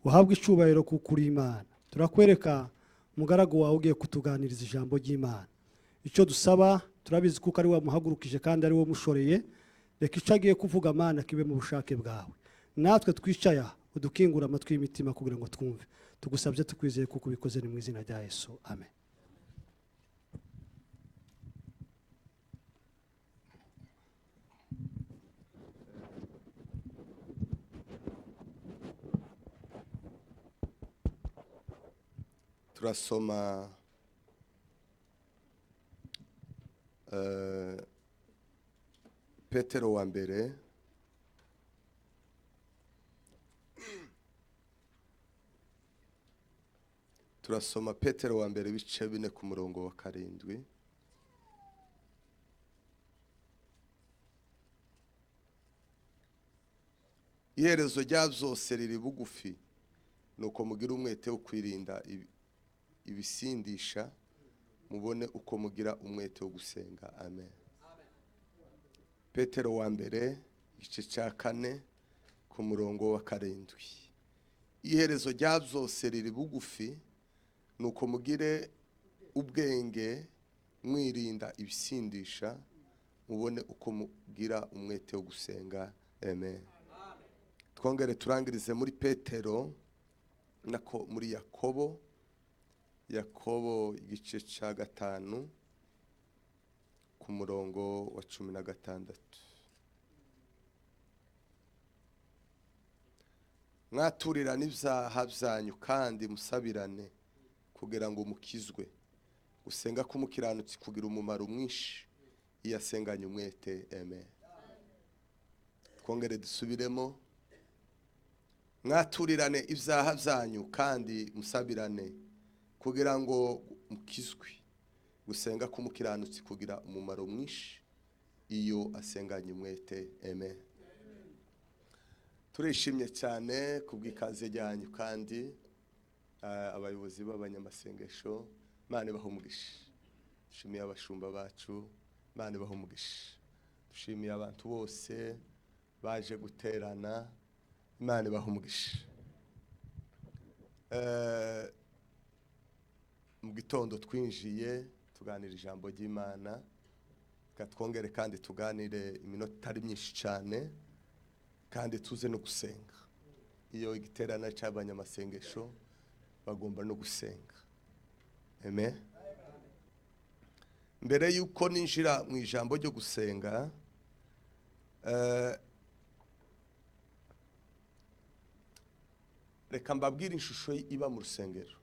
Uhabwe icubahiro kuko uri Imana. Turakwereka umugaragu wawe ugiye kutuganiriza ijambo ry'Imana. Icyo dusaba turabizi kuko ari wamuhagurukije kandi ari wo mushoreye. Reka icyo agiye kuvuga, Mana, kibe mu bushake bwawe. Natwe twicaya udukingura amatwi y'imitima kugira ngo twumve. Tugusabye tukwizeye kuko ubikoze, ni mu izina rya Yesu, amen. Turasoma Petero wa mbere, turasoma Petero wa mbere ibice 4 ku murongo wa 7. Iherezo rya byose riri bugufi, nuko mugira umwete wo kwirinda ibisindisha, mubone uko mugira umwete wo gusenga. Amen. Petero wa mbere igice cya 4 ku murongo wa 7. Iherezo rya byose riri bugufi, nuko mugire ubwenge mwirinda ibisindisha, mubone uko mugira umwete wo gusenga. Amen. Twongere turangirize muri Petero nako muri Yakobo, Yakobo igice cya 5 ku murongo wa 16. Mwaturirane ibyaha byanyu kandi musabirane kugira ngo mukizwe. Gusenga k'umukiranutsi kugira umumaro mwinshi iyo asenganye umwete. Amen. Twongere dusubiremo. Mwaturirane ibyaha byanyu kandi musabirane kugira ngo mukizwe. Gusenga k'umukiranutsi kugira umumaro mwinshi iyo asenganye umwete. Amen. Turishimye cyane kubw'ikaze ryanyu kandi abayobozi b'abanyamasengesho, Imana ibahe umugisha. Dushimiye abashumba bacu, Imana ibahe umugisha. Dushimiye abantu bose baje guterana, Imana ibahe umugisha. Mu gitondo twinjiye tuganira ijambo ry'Imana, twongere kandi tuganire iminota itari myinshi cyane, kandi tuze no gusenga. Iyo igiterana cy'abanyamasengesho bagomba no gusenga. Amen. Mbere yuko ninjira mu ijambo ryo gusenga, reka mbabwire ishusho iba mu rusengero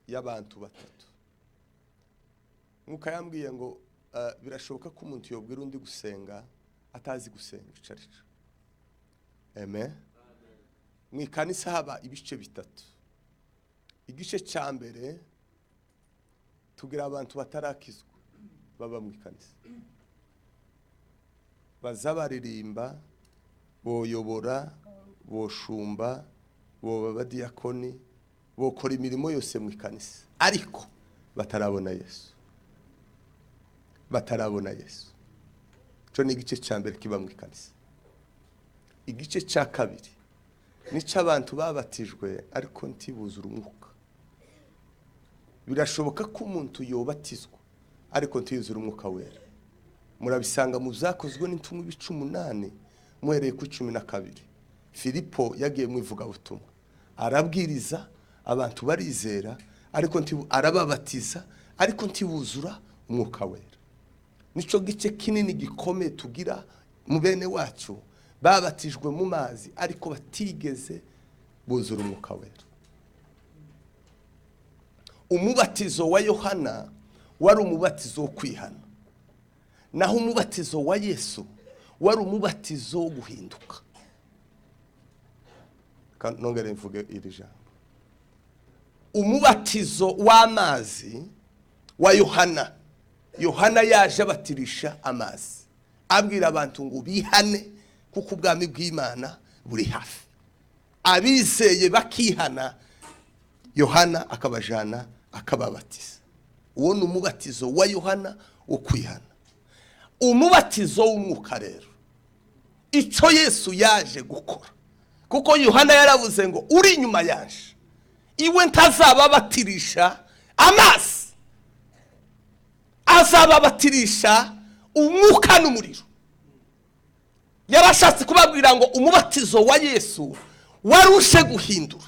y'abantu batatu. Nkuko yambwiye ngo birashoboka ko umuntu yobwira undi gusenga atazi gusenga icarico. Amen. Mu ikanisa haba ibice bitatu. Igice cya mbere tugira abantu batarakizwa baba mu ikanisa, baza baririmba, boyobora, boshumba, boba abadiyakoni, bokora imirimo yose mu ikanisa, ariko batarabona Yesu. Batarabona Yesu. Cyo ni igice cya mbere kiba mu ikanisa. Igice cya kabiri nico abantu babatijwe ariko ntibuzura umwuka. Birashoboka ko umuntu yobatizwa ariko ntiyuzura umwuka wera. Murabisanga mu byakozwe n'intumwa ibice 8 muhereye ku 12. Filipo yagiye mu ivugabutumwa, arabwiriza abantu barizera, ariko arababatiza ariko ntibuzura umwuka wera. Nico gice kinini gikomeye tugira mu bene wacu babatijwe mu mazi ariko batigeze buzura umwuka wera. Umubatizo wa Yohana wari umubatizo wo kwihana, naho umubatizo wa Yesu wari umubatizo wo guhinduka. Nongere mvuge iri jambo. Umubatizo w'amazi wa Yohana, Yohana yaje abatirisha amazi abwira abantu ngo bihane kuko ubwami bw'Imana buri hafi. Abizeye bakihana, Yohana akabajana akababatiza. Uwo ni umubatizo wa Yohana wo kwihana. Umubatizo w'umwuka rero, icyo Yesu yaje gukora Kuko Yohana yaravuze ngo uri inyuma yanje iwe ntazababatirisha amazi, azababatirisha umwuka n'umuriro. Yarashatse kubabwira ngo umubatizo wa Yesu warushe guhindura.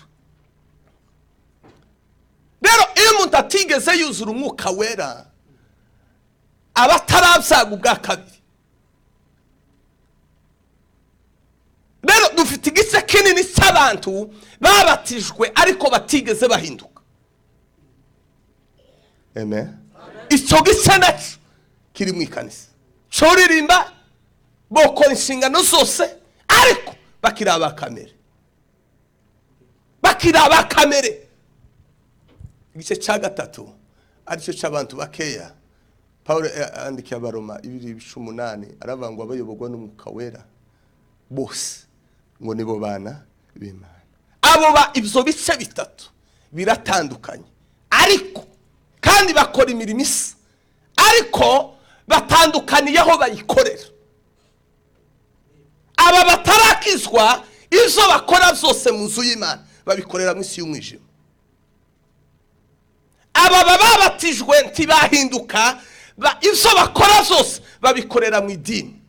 Rero iyo umuntu atigeze yuzura umwuka wera aba atarabyaga ubwa kabiri. Rero dufite igice kinini cy'abantu babatijwe ariko batigeze bahinduka. Amen. Icyo gice nacyo kiri mu ikanisa, coririmba, bokora inshingano zose, ariko bakiri abakamere, bakiri abakamere. Igice cya gatatu aricyo cy'abantu bakeya, Paulo yandikiye Abaroma 2:8 aravuga ngo abayoborwa n'umwuka wera bose ngo nibo bana b'Imana. Abo ba ibyo bice bitatu biratandukanye, ariko kandi bakora imirimo isa, ariko batandukaniyeho bayikorera. Aba batarakizwa izo bakora zose mu nzu y'Imana babikorera mu isi y'umwijima. Aba babatijwe ntibahinduka, izo bakora zose babikorera mu idini.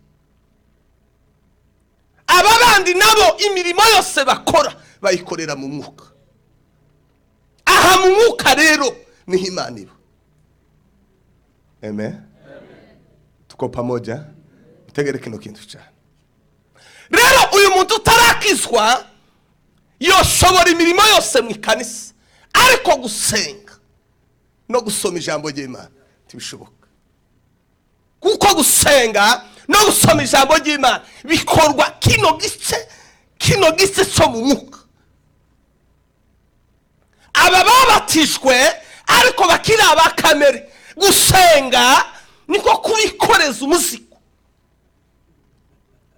Aba bandi nabo imirimo yose bakora bayikorera mu mwuka. Aha mu mwuka rero niho Imana iba. Amen. Tuko pamoja? Mutegere kino kintu cyane. Rero uyu muntu utarakizwa yoshobora imirimo yose mu ikanisa, ariko gusenga no gusoma ijambo ry'Imana ntibishoboka. Kuko gusenga no gusoma ijambo ry'Imana bikorwa kino gice cyo mu mwuka. Aba babatijwe ariko bakiri abakamere, gusenga niko kubikoreza umuzigo,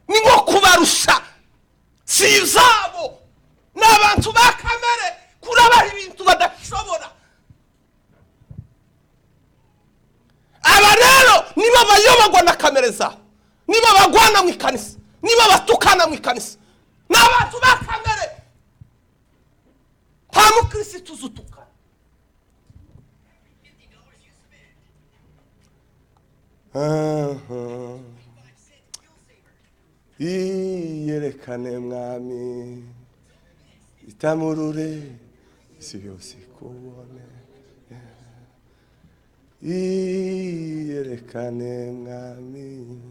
niko kubarusha, si izabo, n'abantu ba kamere kurabaha ibintu badashobora. Aba rero nibo bayoborwa na kamere zabo, nibo bagwana mu ikanisa, nibo batukana mu ikanisa, n'abantu ba kamere. Nta mukirisitu uzutukana. Iyerekane mwami, itamurure isi yose ikubone. Iyerekane mwami,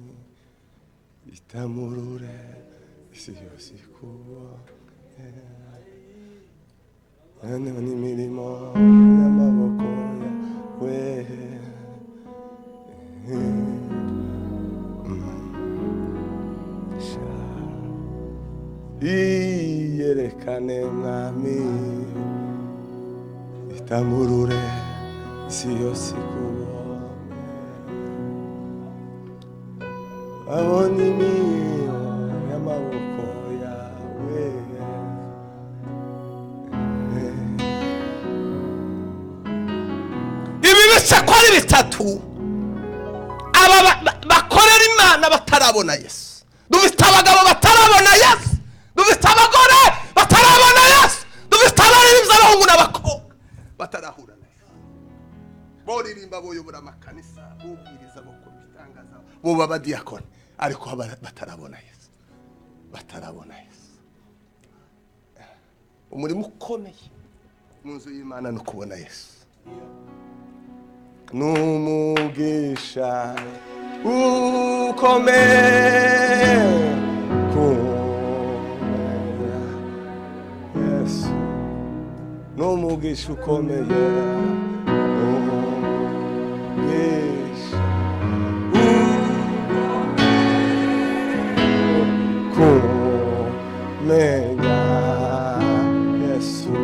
itamurure isi yose ikubone. N'imirimo y'amaboko yawe. Iyerekane mwami, itamurure isi yose ikubone. Abona imirimo y'amaboko yawe. Ibi bice ko ari bitatu, aba bakorera Imana batarabona Yesu. Dufite abagabo batarabona Yesu, dufite abagore batarabona Yesu, dufite abaririmbyi abahungu n'abakobwa batarahura na Yesu. Boririmba, boyobora amakanisa, bubwiriza, bakora ibitangaza, bo abadiyakoni, ariko batarabona Yesu, batarabona Yesu. Umurimo ukomeye mu nzu y'Imana ni ukubona Yesu. N'umugisha ukomeye kumenya Yesu, n'umugisha ukomeye, umugisha kumenya Yesu.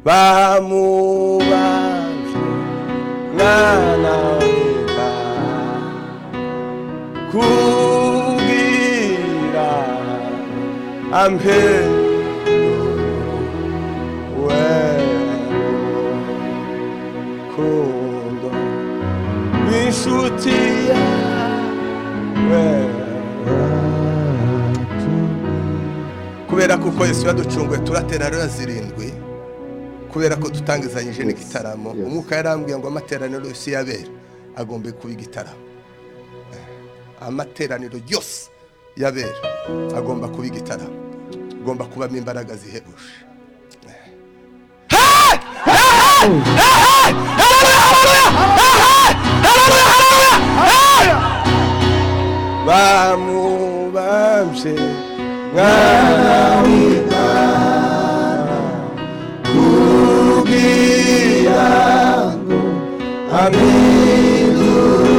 Bamubambye mwana w'intama kugira ampe kundo inshuti yawe. Kubera kuko Yesu yaducunguye turatera rero zirindwi, kubera ko dutangizanyije n'igitaramo. Umwuka yarambwiye ngo amateraniro yose yabera agomba kuba igitaramo. Amateraniro yose yabera agomba kuba igitaramo, agomba kubamo imbaraga zihebuje. Bamubambye mwana w'Imana kugira ngo amindure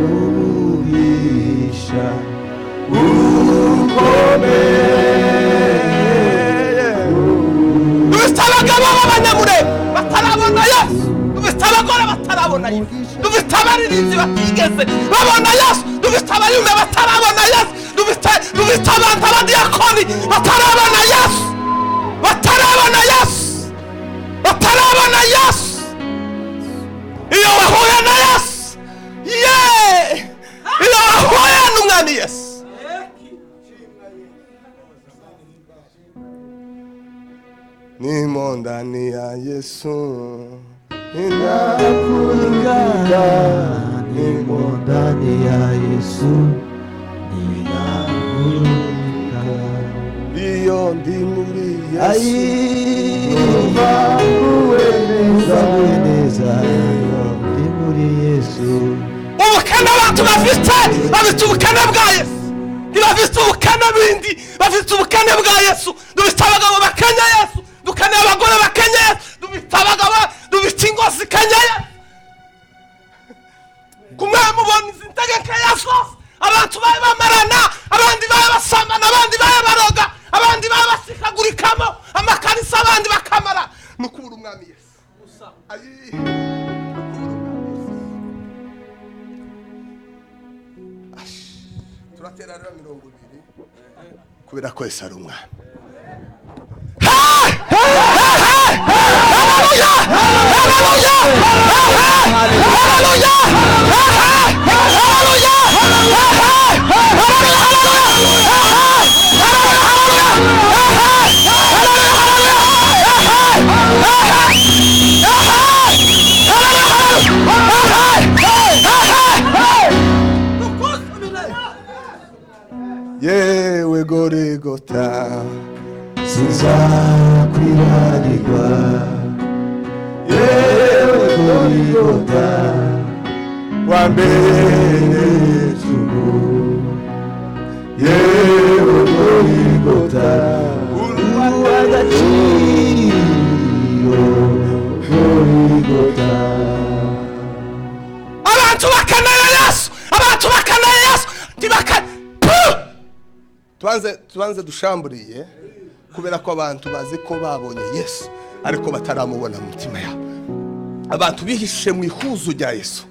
umugisha ukomeye. Dufite abagabo b'abanyamure batarabona Yesu, dufite abagore batarabona Yesu, dufite abaririmbyi batigeze babona Yesu, dufite abayumbe batarabona Yesu, dufite abantu abadiyakoni batarabona Yesu, batarabona Yesu, batarabona Yesu. Iyo wahuye na Yesu, iyo wahuye n'umwami Yesu, nimo ndani ya Yesu ninakulinda, nimo ndani ya Yesu ninakulinda. Iyo ndi muri Yesu neza, ndi muri Yesu. Ubukene abantu bafite, bafite ubukene bwa Yesu, ntibafite ubukene bindi, bafite ubukene bwa Yesu. Dufite abagabo bakenya Yesu, dukeneye abagore bakenya Yesu, dufite abagabo, dufite ingo zikenya Yesu. Kumwe mubona izi ntegeko ya zose, abantu babe bamarana, abandi babe basambana, abandi babe baroga, abandi babe basikagurikamo amakanisa, abandi bakamara. Ni ukubura umwami Yesu. Turatera rero 20 kubera ko Yesu ari umwami. Yewe Gorigota sinzakwibagirwa, yewe Gorigota wambereye ubu, yewe Gorigota uw'agaciro, Gorigota. Abantu bakanaya Yesu, abantu bakanaya Yesu, ntibakana. Tubanze dushamburiye, kubera ko abantu bazi ko babonye Yesu ariko bataramubona mu mutima yabo. Abantu bihishe mu ihuzu rya Yesu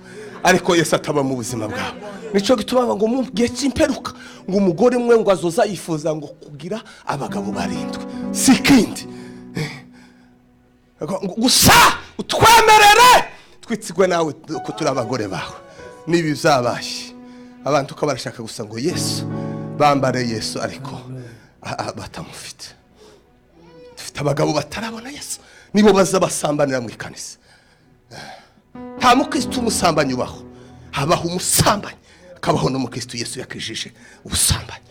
ariko Yesu ataba mu buzima bwabo. Nico gituma ngo mu gihe cy'imperuka ngo umugore umwe ngo azoza yifuza ngo kugira abagabo barindwi, si ikindi gusa utwemerere twitsigwe nawe ko turi abagore bawe. Nibi bizabaye abantu ko barashaka gusa ngo Yesu bambare Yesu ariko batamufite. Dufite abagabo batarabona Yesu, nibo baza basambanira mu ikanisa. Nta mukristo umusambanyi ubaho, habaho umusambanyi akabaho n'umukristo Yesu yakijije ubusambanyi.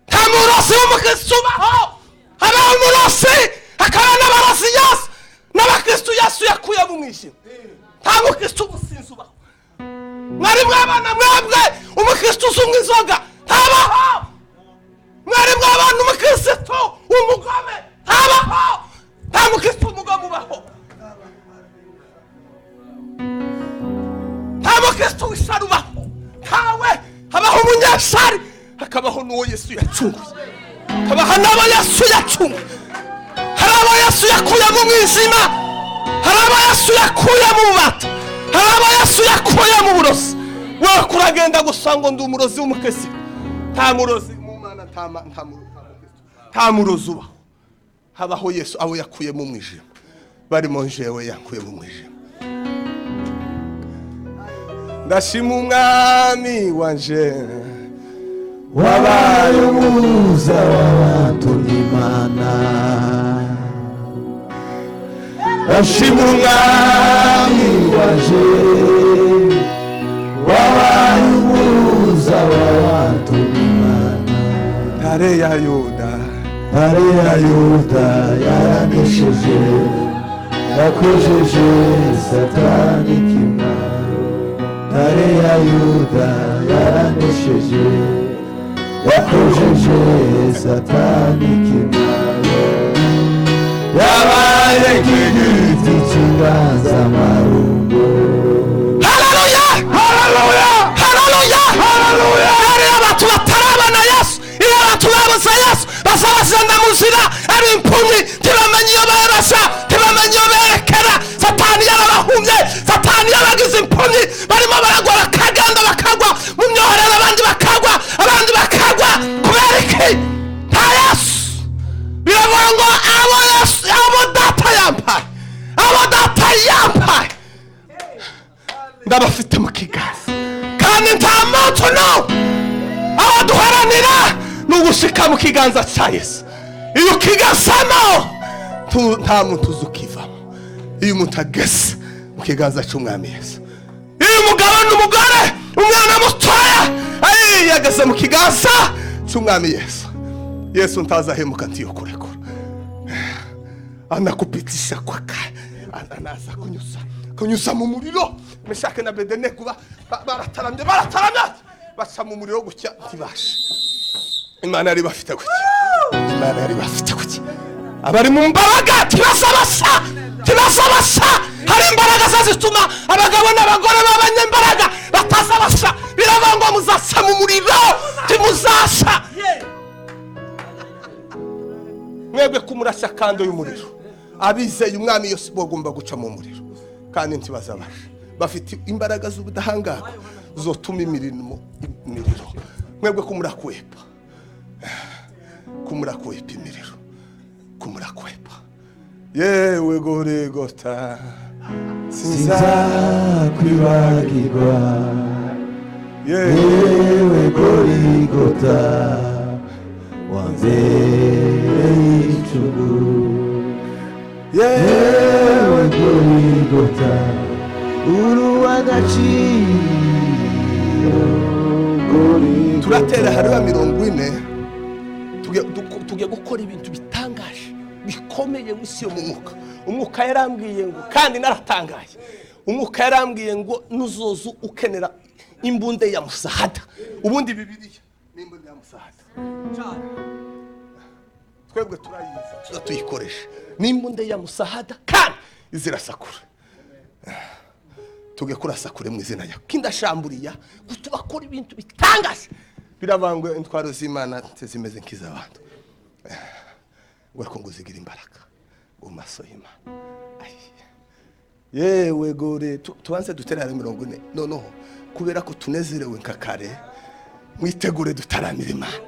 Nta murozi w'umukristo ubaho, habaho umurozi hakaba n'abarozi Yesu n'abakristo Yesu yakuye mu mwijima. Nta mukristo umusinzi ubaho. Mwari mwabana mwebwe umukristo uzunywa inzoga ntabaho. Mwari mwabana umukristo umugome ntabaho. Nta mukristo umugome ubaho. Nta mukristo w'ishyari ubaho. Ntawe. Habaho umunyeshari hakabaho n'uwo Yesu yacunguye, habaho n'abo Yesu yacunguye. Hari abo Yesu yakuye mu mwijima, hari abo Yesu yakuye mu bubata, hari abo Yesu yakuye mu burozi. Wowe kuragenda gusa ngo ndi umurozi w'umukristo. Nta murozi mu Mana, nta murozi ubaho. Habaho Yesu abo yakuye mu mwijima, barimo njewe yakuye mu mwijima. Ndashima umwami wanje Wabaye umuhuza w'abantu n'Imana. Ndashima umwami waje, wabaye umuhuza w'abantu n'Imana. Ntare ya Yuda, Ntare ya Yuda yaranesheje, yakojeje Satani ikimwaro. Ntare ya Yuda yaranesheje, yakojeje Satani ikimwaro. Yabaye nk'igiti cy'inganzamarumbo. Haleluya, Haleluya, haleluya, haleluya. Hari abantu batarabona Yesu. Iyo abantu babuze Yesu, bazabazana mu nzira ari impumyi, ntibamenye iyo barasa, ntibamenye iyo berekera. Satani yarabahumye, Satani yaragize impumyi, barimo baragwa, bakagenda, bakagwa mu myohorero, abandi bakagwa, abandi bakagwa. Kubera iki? Nta Yesu. Biravuga ngo abo Yesu, abo Data yampaye, abo Data yampaye, ndabafite mu kiganza, kandi nta muntu n'umwe. Aho duharanira ni ugushika mu kiganza cya Yesu. Iyo ukigasamo, nta muntu uzi ukivamo. Iyo umuntu ageze mu kiganza cy'umwami Yesu, iyo umugabo n'umugore, umwana mutoya, ay, yageze mu kiganza cy'umwami Yesu, Yesu ntazahemuka, ntiyokurekura. Anakupitisha kwa anaza kunyuza mu muriro. Meshake na Bedenego barataramye, barataramye, baca mu muriro gutya, ntibashe. Imana yari bafite gutya, Imana yari bafite gutya. Abari mu mbaraga ntibazabasa, ntibazabasa. Hari imbaraga zituma abagabo n'abagore b'abanyembaraga batazabasa. Biravuga ngo muzasa mu muriro, ntimuzasa. Mwebwe kumurashya kando y'umuriro. Abizeye umwami Yesu bagomba guca mu muriro, kandi ntibazabasha. Bafite imbaraga z'ubudahangarwa zotuma imirimo imiriro. Mwebwe kumurakwepa, kumurakwepa imiriro, kumurakwepa. Yewe Gorigota, Sinzakwibagirwa, yewe yewe Gorigota, wambereye icumu. Yewe Yewe Gorigota, uri uw'agaciro. Gorigota. Turatera hariya 40. Tugiye gukora ibintu bitangaje bikomeye mu isi yo mu mwuka. Umwuka yarambwiye ngo, kandi naratangaye, umwuka yarambwiye ngo nuzozu ukenera imbunde ya musahada. Ubundi Bibiliya ni imbunde ya musahada, twebwe turayizi, tuza tuyikoresha. Ni imbunde ya musahada kandi izirasakura. Tugiye kurasakure mu izina ryawe kindashamburiya tugakora ibintu bitangaje. Biravangwe intwaro z'Imana zimeze nk'iz'abantu, ngo ariko ngo zigira imbaraga mu maso y'Imana. Ai. Yewe gore, tubanze dutere hariya 40. Noneho kubera ko tunezerewe nka kare, mwitegure dutaramira Imana.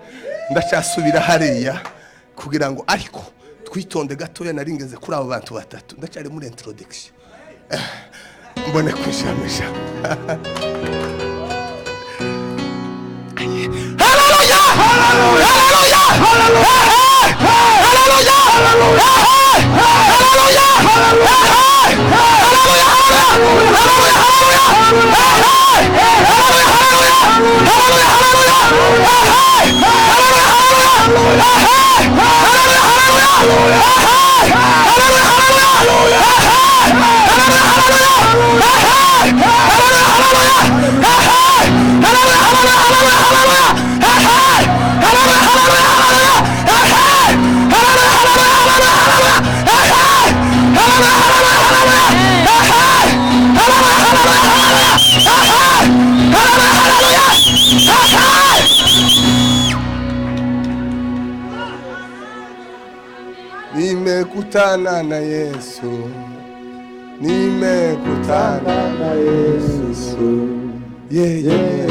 Ndacyasubira hariya kugira ngo, ariko twitonde gatoya. Naringeze kuri abo bantu batatu, ndacyari muri introduction. Mbone kwinjira mu ijambo. Haleluya! Haleluya! Haleluya! Haleluya! Haleluya! Nimekutana na Yesu, nimekutana na Yesu, yeye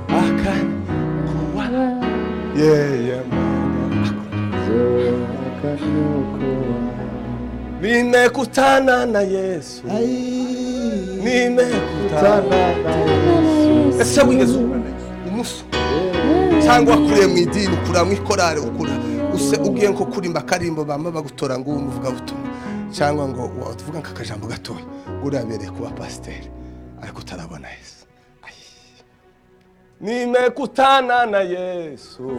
akanikuwa, yeye mwana. Nimekutana na Yesu, nimekutana. na Yesu. Ese wigeze uhura na Yesu umunsi? Cyangwa wakuriye mu idini, ukura mu ikorari, ukura use ugiye nko kurimba karimbo bama bagutora ngo umuvuga butumwa cyangwa ngo uvuga nk'akajambo gatoya urabereye kuba pasiteri ariko utarabona Yesu. Nimekutana na Yesu,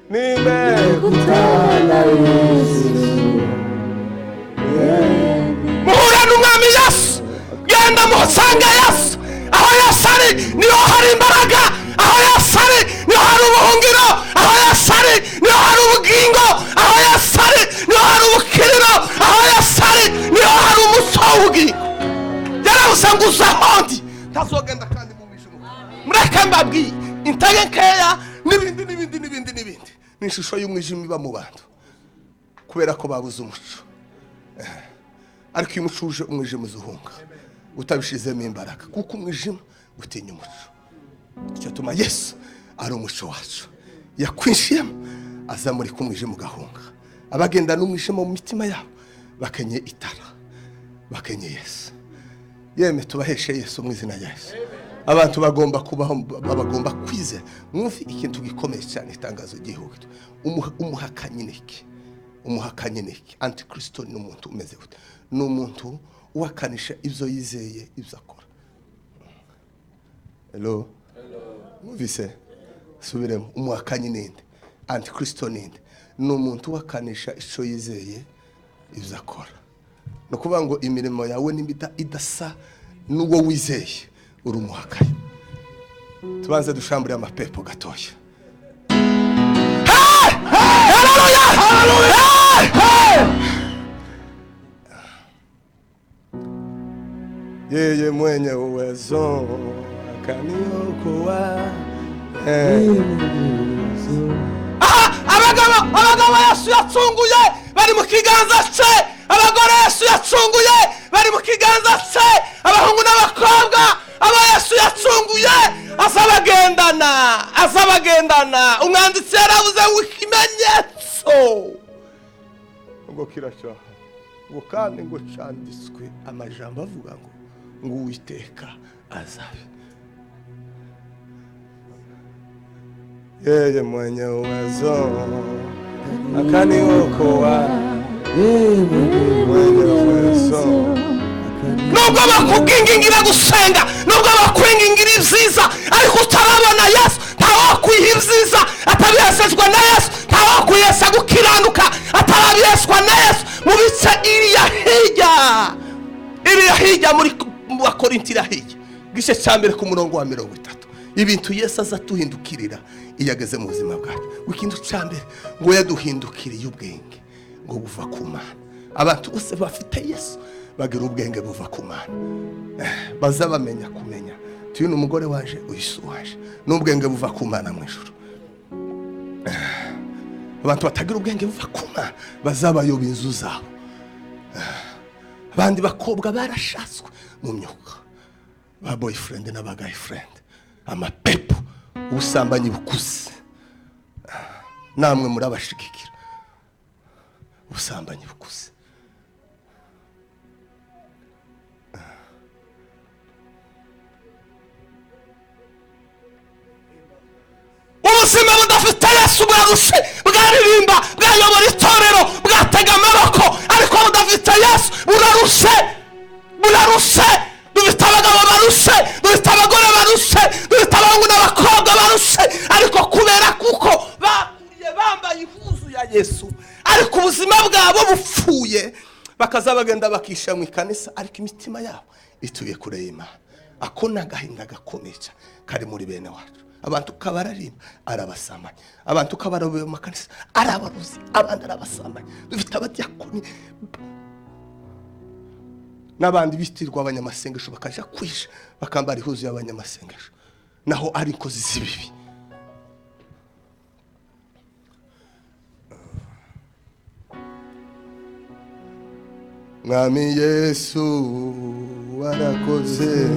nimekutana na Yesu. Muhura n'umwami Yesu, genda musange Yesu. Aho Yesu ari niho hari imbaraga, aho Yesu ari niho hari ubuhungiro, aho Yesu ari niho hari ubugingo, aho Yesu ari niho hari ubukiriro, aho Yesu ari niho hari umuco w'ubugingo. Yaravuze ngo uze aho ndi ntazogenda kandi mu mwijima. Mureke mbabwiye intege nkeya n'ibindi n'ibindi n'ibindi n'ibindi ni ishusho y'umwijima iba mu bantu kubera ko babuze umuco. Ariko iyo umuco uje umwijima uzuhunga utabishizemo imbaraga, kuko umwijima utinya umuco. Icyo tuma Yesu ari umuco wacu, yakwinjiyemo azamurika umwijima ugahunga. Abagenda n'umwijima mu mitima yabo bakenye itara, bakenye Yesu. Yeme tubaheshe Yesu mu izina rya Yesu. Abantu bagomba kubaho, bagomba kwizera. Mwumve ikintu gikomeye cyane, itangazo ryihuta. Umuhakanyi ni iki? Umuhakanyi ni iki? Antikristo ni umuntu umeze gute? Ni umuntu uhakanisha ibyo yizeye, ibyo akora. Hello? Mwumvise? Subiremo. Umuhakanyi ni nde? Antikristo ni nde? Ni umuntu uhakanisha icyo yizeye, ibyo akora. Ni ukuvuga ngo imirimo yawe nimba idasa n'uwo wizeye, uri umuhakanyi. Tubanze dushambure amapepo gatoya. Haleluya! Haleluya! Yeye mwenye uwezo akaniokoa. Abagabo Yesu yacunguye bari mu kiganza cye, abagore Yesu yacunguye bari mu kiganza cye, abahungu n'abakobwa abo Yesu yacunguye azabagendana, azabagendana. Umwanditsi yaravuze ngo ikimenyetso ngo kirashaha ngo kandi ngo canditswe amajambo avuga ngo Uwiteka azabe. Yeye mwenye uwezo akaniokoa, yeye mwenye uwezo. Nubwo bakugingingira gusenga, nubwo bakwingingira ibyiza, ariko utarabona Yesu, ntawakwiha ibyiza atabiheshejwe na Yesu, ntawakwihesha gukiranuka atarabiheshwa na Yesu. Mu bice iriya hirya, iriya hirya muri Bakorinti iriya hirya, igice cya mbere ku murongo wa 30, ibintu Yesu azatuhindukirira iyo ageze mu buzima bwacu. Ikintu cya mbere ngo yaduhindukiriye ubwenge ngo buva ku Mana. Abantu bose bafite Yesu bagira ubwenge buva ku Mana, baza bamenya kumenya tuyu ni umugore waje, uyu si uwaje, n'ubwenge buva ku Mana mu ijuru. Abantu batagira ubwenge buva ku Mana bazabayoba inzu zabo. Abandi bakobwa barashatswe mu myuka, ba boyfriend n'aba girlfriend, amapepo, ubusambanyi bukuze. Namwe murabashigikira ubusambanyi bukuze. Ubuzima budafite Yesu bwarushe, bwaririmba, bwayobora itorero, bwatega amaboko, ariko budafite Yesu burarushe, burarushe. Dufite abagabo barushe, dufite abagore barushe, dufite abahungu n'abakobwa barushe, ariko kubera kuko bakuriye bambaye ihuzu ya Yesu, ariko ubuzima bwabo bupfuye, bakaza bagenda bakisha mu ikanisa, ariko imitima yabo ituye kure y'Imana. Ako ni agahinda gakomeye kari muri bene wacu. Abantu kabararimba arabasamanya, abantu kabarobe mu makanisa arabaruzi, abandi arabasamanya. Dufite abadiyakoni n'abandi bitirwa abanyamasengesho bakaja kwisha bakambara ihuzu y'abanyamasengesho, naho ari inkozi z'ibibi. Mwami Yesu warakoze,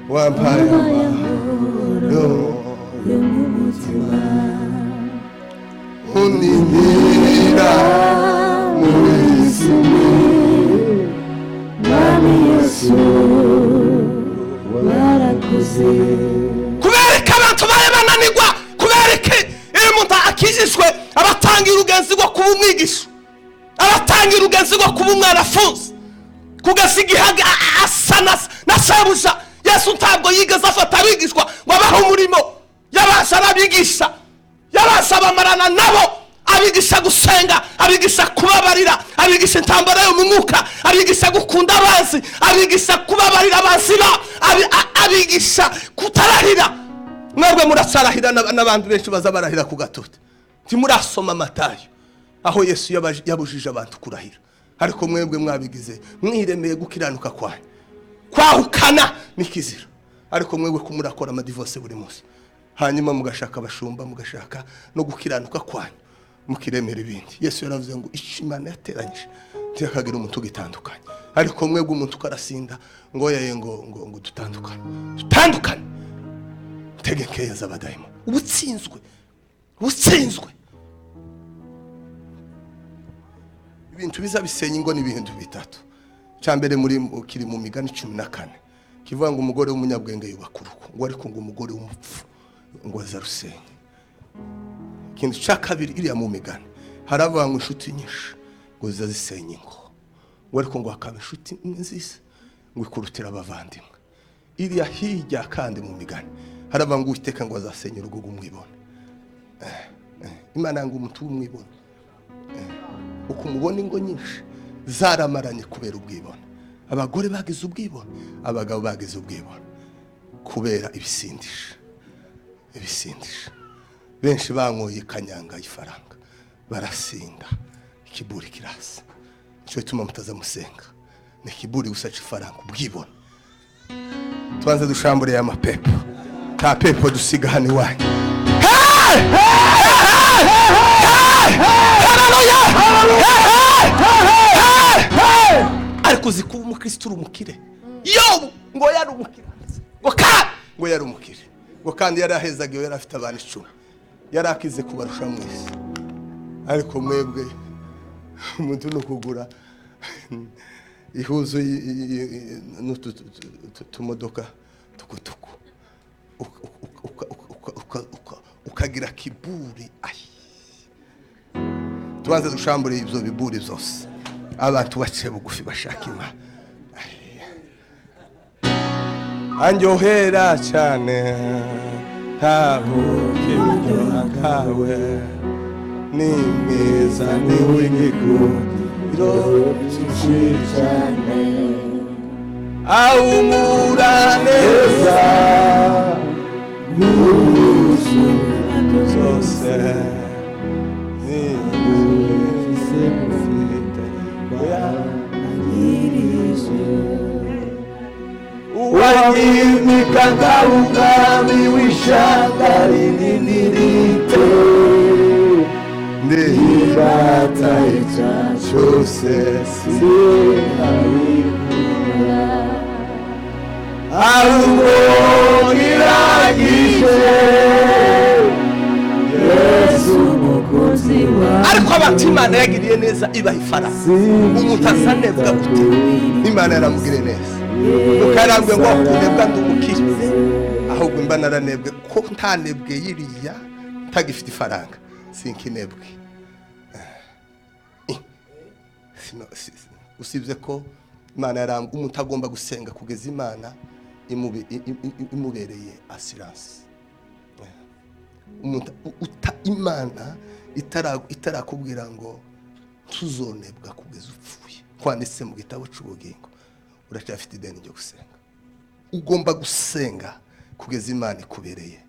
wampaye amahoro yo mu mutima, unindira muri isi. Mwami Yesu warakoze. Kubera ko abantu baye bananirwa Abatangira urugenzi rwo kuba umwigisha, abatangira urugenzi rwo kuba umwana afunze, kugeza igihe asa na shebuja. Yesu ntabwo yigeze afata abigishwa ngo abahe umurimo, yabasha arabigisha, yabasha abamarana nabo, abigisha gusenga, abigisha kubabarira, abigisha intambara yo mu mwuka, abigisha gukunda abanzi, abigisha kubabarira abanzi ba, abigisha kutarahira. Mwebwe muracarahira, n'abandi benshi baza barahira ku gatote. Ntimurasoma Matayo aho Yesu yabujije abantu kurahira, ariko mwebwe mwabigize mwiremeye gukiranuka kwanyu, kwahukana n'ikizira. Ariko mwebwe ko murakora amadivorce buri munsi, hanyuma mugashaka abashumba, mugashaka no gukiranuka kwanyu, mukiremera ibindi. Yesu yaravuze ngo icyo Imana yateranyije ntihakagire umuntu ugitandukanye. Ariko mwebwe umuntu ukarasinda ngo yaye ngo ngo ngo dutandukane, dutandukane, tegekeye z'abadayimo. Ubutsinzwe, ubutsinzwe. Ibintu biza bisenya ingo ni ibintu bitatu. Cya mbere muri kiri mu migani 14 kivuga ngo umugore w'umunyabwenge yubaka urugo, ngo ariko ngo umugore w'umupfu ngo azarusenye. Ikintu cya kabiri iriya mu migani haravuga ngo inshuti nyinshi ngo zizasenya ingo, ngo ariko ngo hakaba inshuti imwe nziza ngo ikurutira abavandimwe. Iriya hirya kandi mu migani haravuga ngo Uwiteka ngo azasenya urugo rw'umwibone. Imana ngo umuntu w'umwibone, uko umubona ingo nyinshi zaramaranye kubera ubwibone. Abagore bagize ubwibone, abagabo bagize ubwibone kubera ibisindisha, ibisindisha. Benshi banyoye kanyanga ifaranga barasinda, ikiburi kirasa. Nicyo gituma mutaza musenga, ni ikiburi gusa c'ifaranga, ubwibone. Tubanze dushambure ya mapepo, ta pepo dusiga hano iwanyu. Hey! Hey! Hey! Haleluya! Hey! Hey! Ariko uzi kuba umukristo uri umukire. Yobu ngo yari umukire, ngo kandi ngo yari umukire, ngo kandi yari ahezaga, yari afite abantu 10, yari akize kubarusha mwese. Ariko mwebwe umuntu no kugura ihuzu n'utu tumodoka tukutuku, ukagira kiburi. Ai, tubanze dushambure ibyo biburi byose, abantu bace bugufi bashaka Imana. Anjohera cyane ntabuke buryoha nkawe, ni mwiza ni w'igikundiro cyinshi cyane, ahumura neza zose wanyimika umwami w'ishyanga rinini rito, ndibata icyaha cyose sinabikura, ahubwo ngiragije Yesu umukunzi wawe. Ariko abantu Imana yagiriye neza ibaha ifaranga, umuntu asanebwa gute? Imana yaramugiriye neza. Ukarambwe ngo kunebwa ndi umukire, ahubwo mba naranebwe ko ntanebwe yiriya ntagifite ifaranga sinkinebwe. Usibye ko Imana yarambwe, umuntu agomba gusenga kugeza Imana imubereye assurance. Umuntu Imana itarakubwira ngo tuzonebwa kugeza upfuye, kwanditse mu gitabo cy'ubugingo, uracyafite ideni ryo gusenga. Ugomba gusenga kugeza Imana ikubereye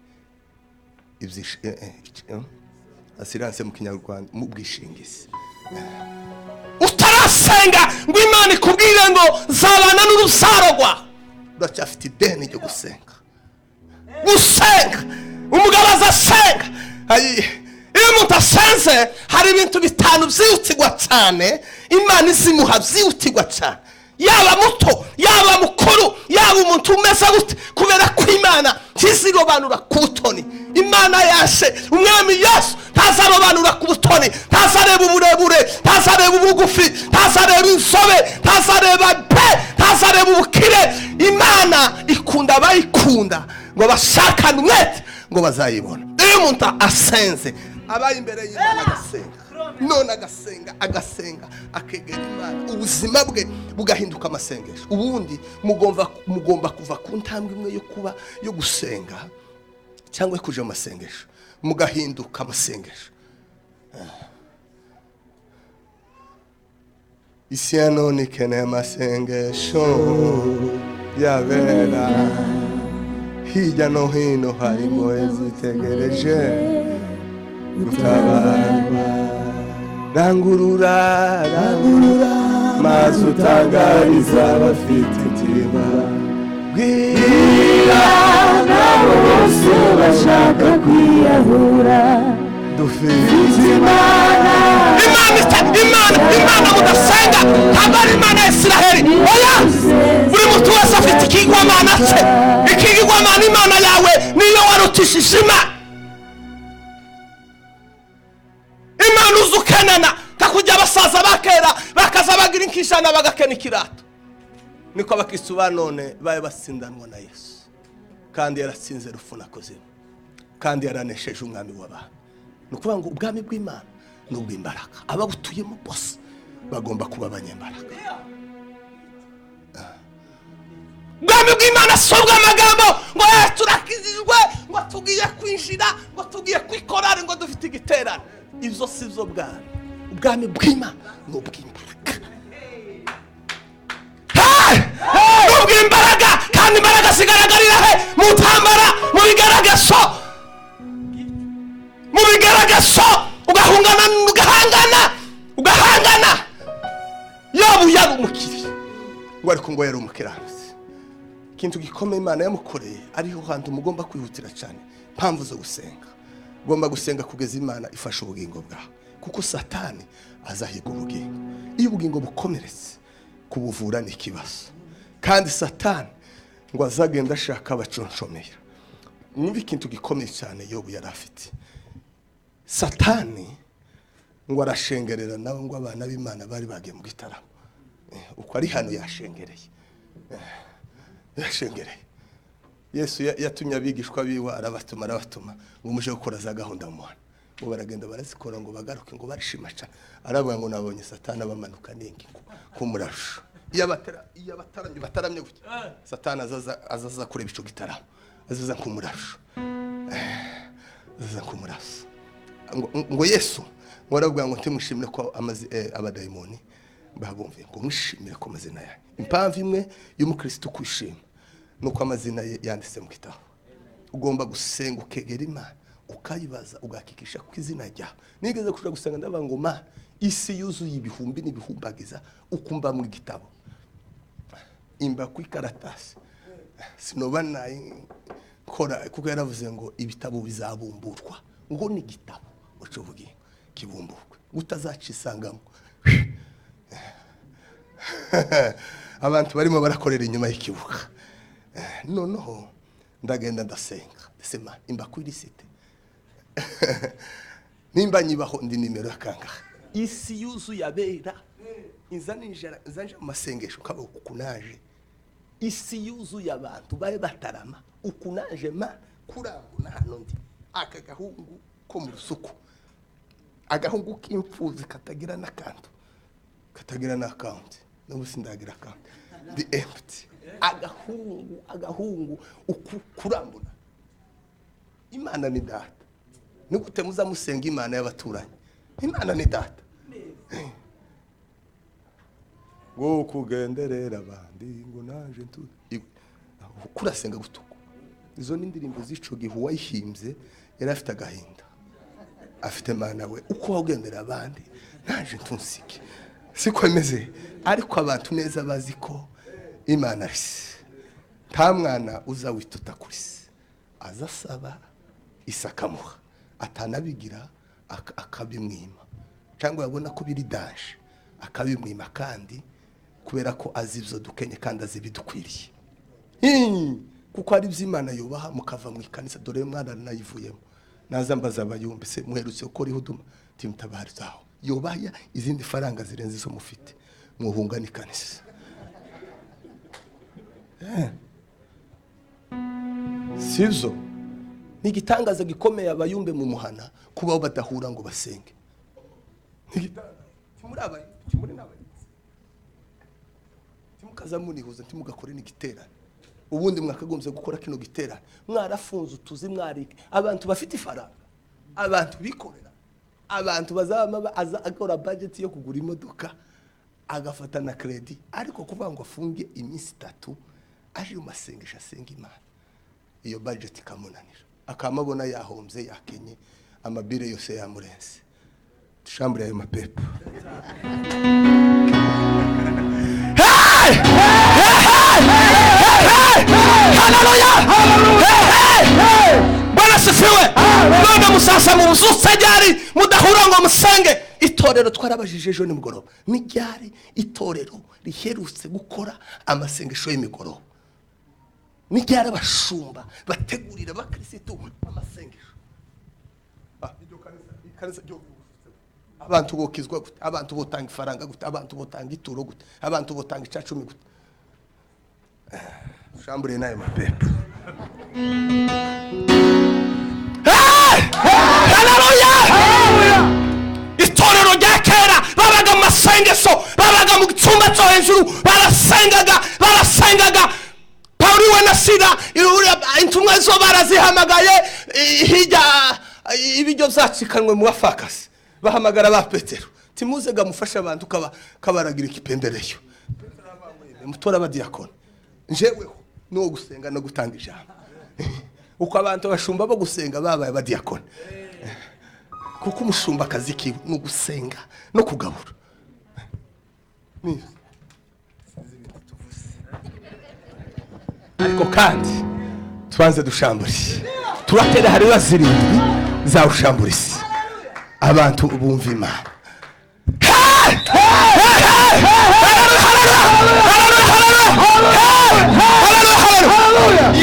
assurance mu Kinyarwanda, mu bwishingizi. Utarasenga ngo Imana ikubwire ngo zabana n'urusaro rwawe, uracyafite ideni ryo gusenga. Gusenga, umugabo azasenga. Iyo umuntu asenze hari ibintu bitanu byihutirwa cyane Imana izimuha, byihutirwa cyane, yaba muto yaba mukuru yaba umuntu umeze gute, kubera ko Imana ntizirobanura ku butoni. Imana yashe umwami Yesu ntazarobanura ku butoni, ntazareba uburebure, ntazareba ubugufi, ntazareba insobe, ntazareba pe, ntazareba ubukire. Imana ikunda abayikunda ngo bashakane umwete ngo bazayibona. Iyo umuntu asenze Abaye imbere y'Imana agasenga, none agasenga agasenga akegera Imana, ubuzima bwe bugahinduka amasengesho. Ubundi mugomba kuva ku ntambwe imwe yo kuba yo gusenga cyangwa kuja amasengesho, mugahinduka amasengesho. Isi ya none ikeneye amasengesho yabera, hirya no hino hari imbohe zitegereje gutabarwa. Rangurura, rangurura, maze utangariza abafite intimba, bwira nabo bose bashaka kwiyahura, dufite Imana. Imana mudasenga ntabwo ari Imana ya Isiraheli. Oya, buri muntu wese afite ikigwamana cye. Ikigwamana Imana yawe niyo warutishije Imana. Imana uzi ukenana kakujya abasaza bakera bakaza bagira inkijana bagakena ikirato. Niko abakristo ba none baye batsindanwa na Yesu, kandi yaratsinze rupfu na kuzimu, kandi yaranesheje umwami w'abantu. Ni ukuvuga ngo ubwami bw'Imana ni ubw'imbaraga, ababutuyemo bose bagomba kuba abanyembaraga. Ubwami bw'Imana si ubw'amagambo ngo turakijijwe, ngo tugiye kwinjira, ngo tugiye kwikorana, ngo dufite igiterane. Ibyo si byo bwami. Ubwami bw'Imana ni ubw'imbaraga. Ni ubw'imbaraga, kandi imbaraga zigaragarira he? Mu ntambara, mu bigaragazo, mu bigaragazo. Ugahungana, ugahangana, ugahangana. Yobu yari umukiriya, ngo ariko ngo yari umukiranutsi. Ikintu gikomeye Imana yamukoreye, ariho hantu mugomba kwihutira cyane mpamvu zo gusenga. Ugomba gusenga kugeza Imana ifasha ubugingo bwawe, kuko Satani azahiga ubugingo. Iyo ubugingo bukomeretse, kubuvura ni ikibazo. Kandi Satani ngo azagenda ashaka abaconshomera. Mwumve ikintu gikomeye cyane Yobu yari afite. Satani ngo arashengerera nawe, ngo abana b'Imana bari bagiye mu gitaramo. Uko ari hano yashengereye, yashengereye. Yesu yatumye abigishwa biwe, arabatuma ngo muje gukora za gahunda mu muhanda. Ngo baragenda barazikora, ngo bagaruke ngo barishima cyane. Aravuga ngo nabonye Satani abamanuka n'ingi kumurasha. Iyo abataramye bataramye gutya, Satani azaza kureba ico gitaramo, azaza kumurasha, azaza kumurasa. Ngo Yesu ngo aravuga ngo ntimushimire ko amazi abadayimoni babumviye, ngo mwishimire ko amazina yawe. Impamvu imwe y'umukristo kwishima nuko amazina ye yanditse mu gitabo. Ugomba gusenga ukegera Imana, ukayibaza, ugahakikisha ku izina ryawe. Nigeze kuja gusenga ndavuga ngo ma isi yuzuye ibihumbi n'ibihumbagiza, ukumva mu gitabo imba ku ikaratasi sinoba nkora, kuko yaravuze ngo ibitabo bizabumburwa, ngo ni igitabo ucuvuge kibumburwe utazacisangamo. Abantu barimo barakorera inyuma y'ikibuga. Noneho ndagenda ndasenga, ndasema imba kuri lisite nimba nyibaho ndi nimero yakangahe. Isi yuzuye abera, inza ninjira nzanje mu masengesho kaba ukunaje. Isi yuzuye abantu baye batarama, ukunaje ma kuranguna hano ndi aka gahungu ko mu rusuku, agahungu k'imfuzi katagira n'akantu, katagira n'account, n'ubu sindagira account, ndi empty. Agahungu ukurambona. Imana ni data. Nigute muzamusenga Imana y'abaturanyi? Imana ni data. Ngo kugenderera abandi ngo naje ntu kurasenga gutuko. Izo ni indirimbo z'ico gihe uwayihimbye yari afite agahinda, afite Mana we uko wagendera abandi naje ntunsike. Siko imeze, ariko abantu neza bazi ko Imana ari se. Nta mwana uza wituta kuri se, azasaba isakamuha, atanabigira akabimwima, cyangwa yabona ko biri danger akabimwima, kandi kubera ko azi ibyo dukenye kandi azi ibidukwiriye. Kuko ari iby'Imana yubaha, mukava mu ikanisa. Dore mwana nayivuyemo, naza mbaza abayumbe se muherutse gukora ihuduma timutabarizwaho, yubaya izindi faranga zirenze izo mufite, muhunga n'ikanisa. Sivyo? Ni igitangaza gikomeye abayumbe mu muhana kubaho badahura ngo basenge. Ni igitangaza. Timuri abayumbe, timuri n'abayumbe, timukaza munihuza, ntimugakore n'igiterane. Ubundi mwakagombye gukora kino giterane mwarafunze utuzi, mwarike abantu bafite ifaranga, abantu bikorera, abantu bazaba aza akora budget yo kugura imodoka, agafata na credit, ariko kuvuga ngo afunge iminsi 3 aje mu masengesho asenga Imana, iyo budget ikamunanira, akamabona yahombye, yakenye, amabire yose yamurenze. Tushambure ayo mapepo. Hey! Hey! Hey! Haleluya! Hey! Hey! Bwana sifiwe. None musasa mu buzutse ryari mudahura ngo musenge? Itorero twarabajije ejo nimugoroba, ni ryari itorero riherutse gukora amasengesho y'imigoroba? Ni ryari abashumba bategurira abakirisitu amasengesho? Iryo kanisa ryo abantu bokizwa gute? Abantu botanga ifaranga gute? Abantu botanga ituro gute? Abantu botanga icacumi gute? Shambure nayo mapepo. Hey! Haleluya! Itorero rya kera babaga mu masengesho, babaga mu cyumba cyo hejuru, barasengaga, barasengaga. Pawulo we na Sila, intumwa zo barazihamagaye hirya, ibiryo byacikanwe mu bafakasi, bahamagara ba Petero, timuzega mufashe abantu kaba kabaragira ikipendereyo, mutora abadiyakoni, njeweho nuwo gusenga no gutanga ijambo. Uko abantu bashumba bo gusenga babaye abadiyakoni, kuko umushumba akazi kiwe ni ugusenga no kugabura. Ariko kandi tubanze dushamburiye, turatera hariya 7 zawushamburisi abantu bumva Imana.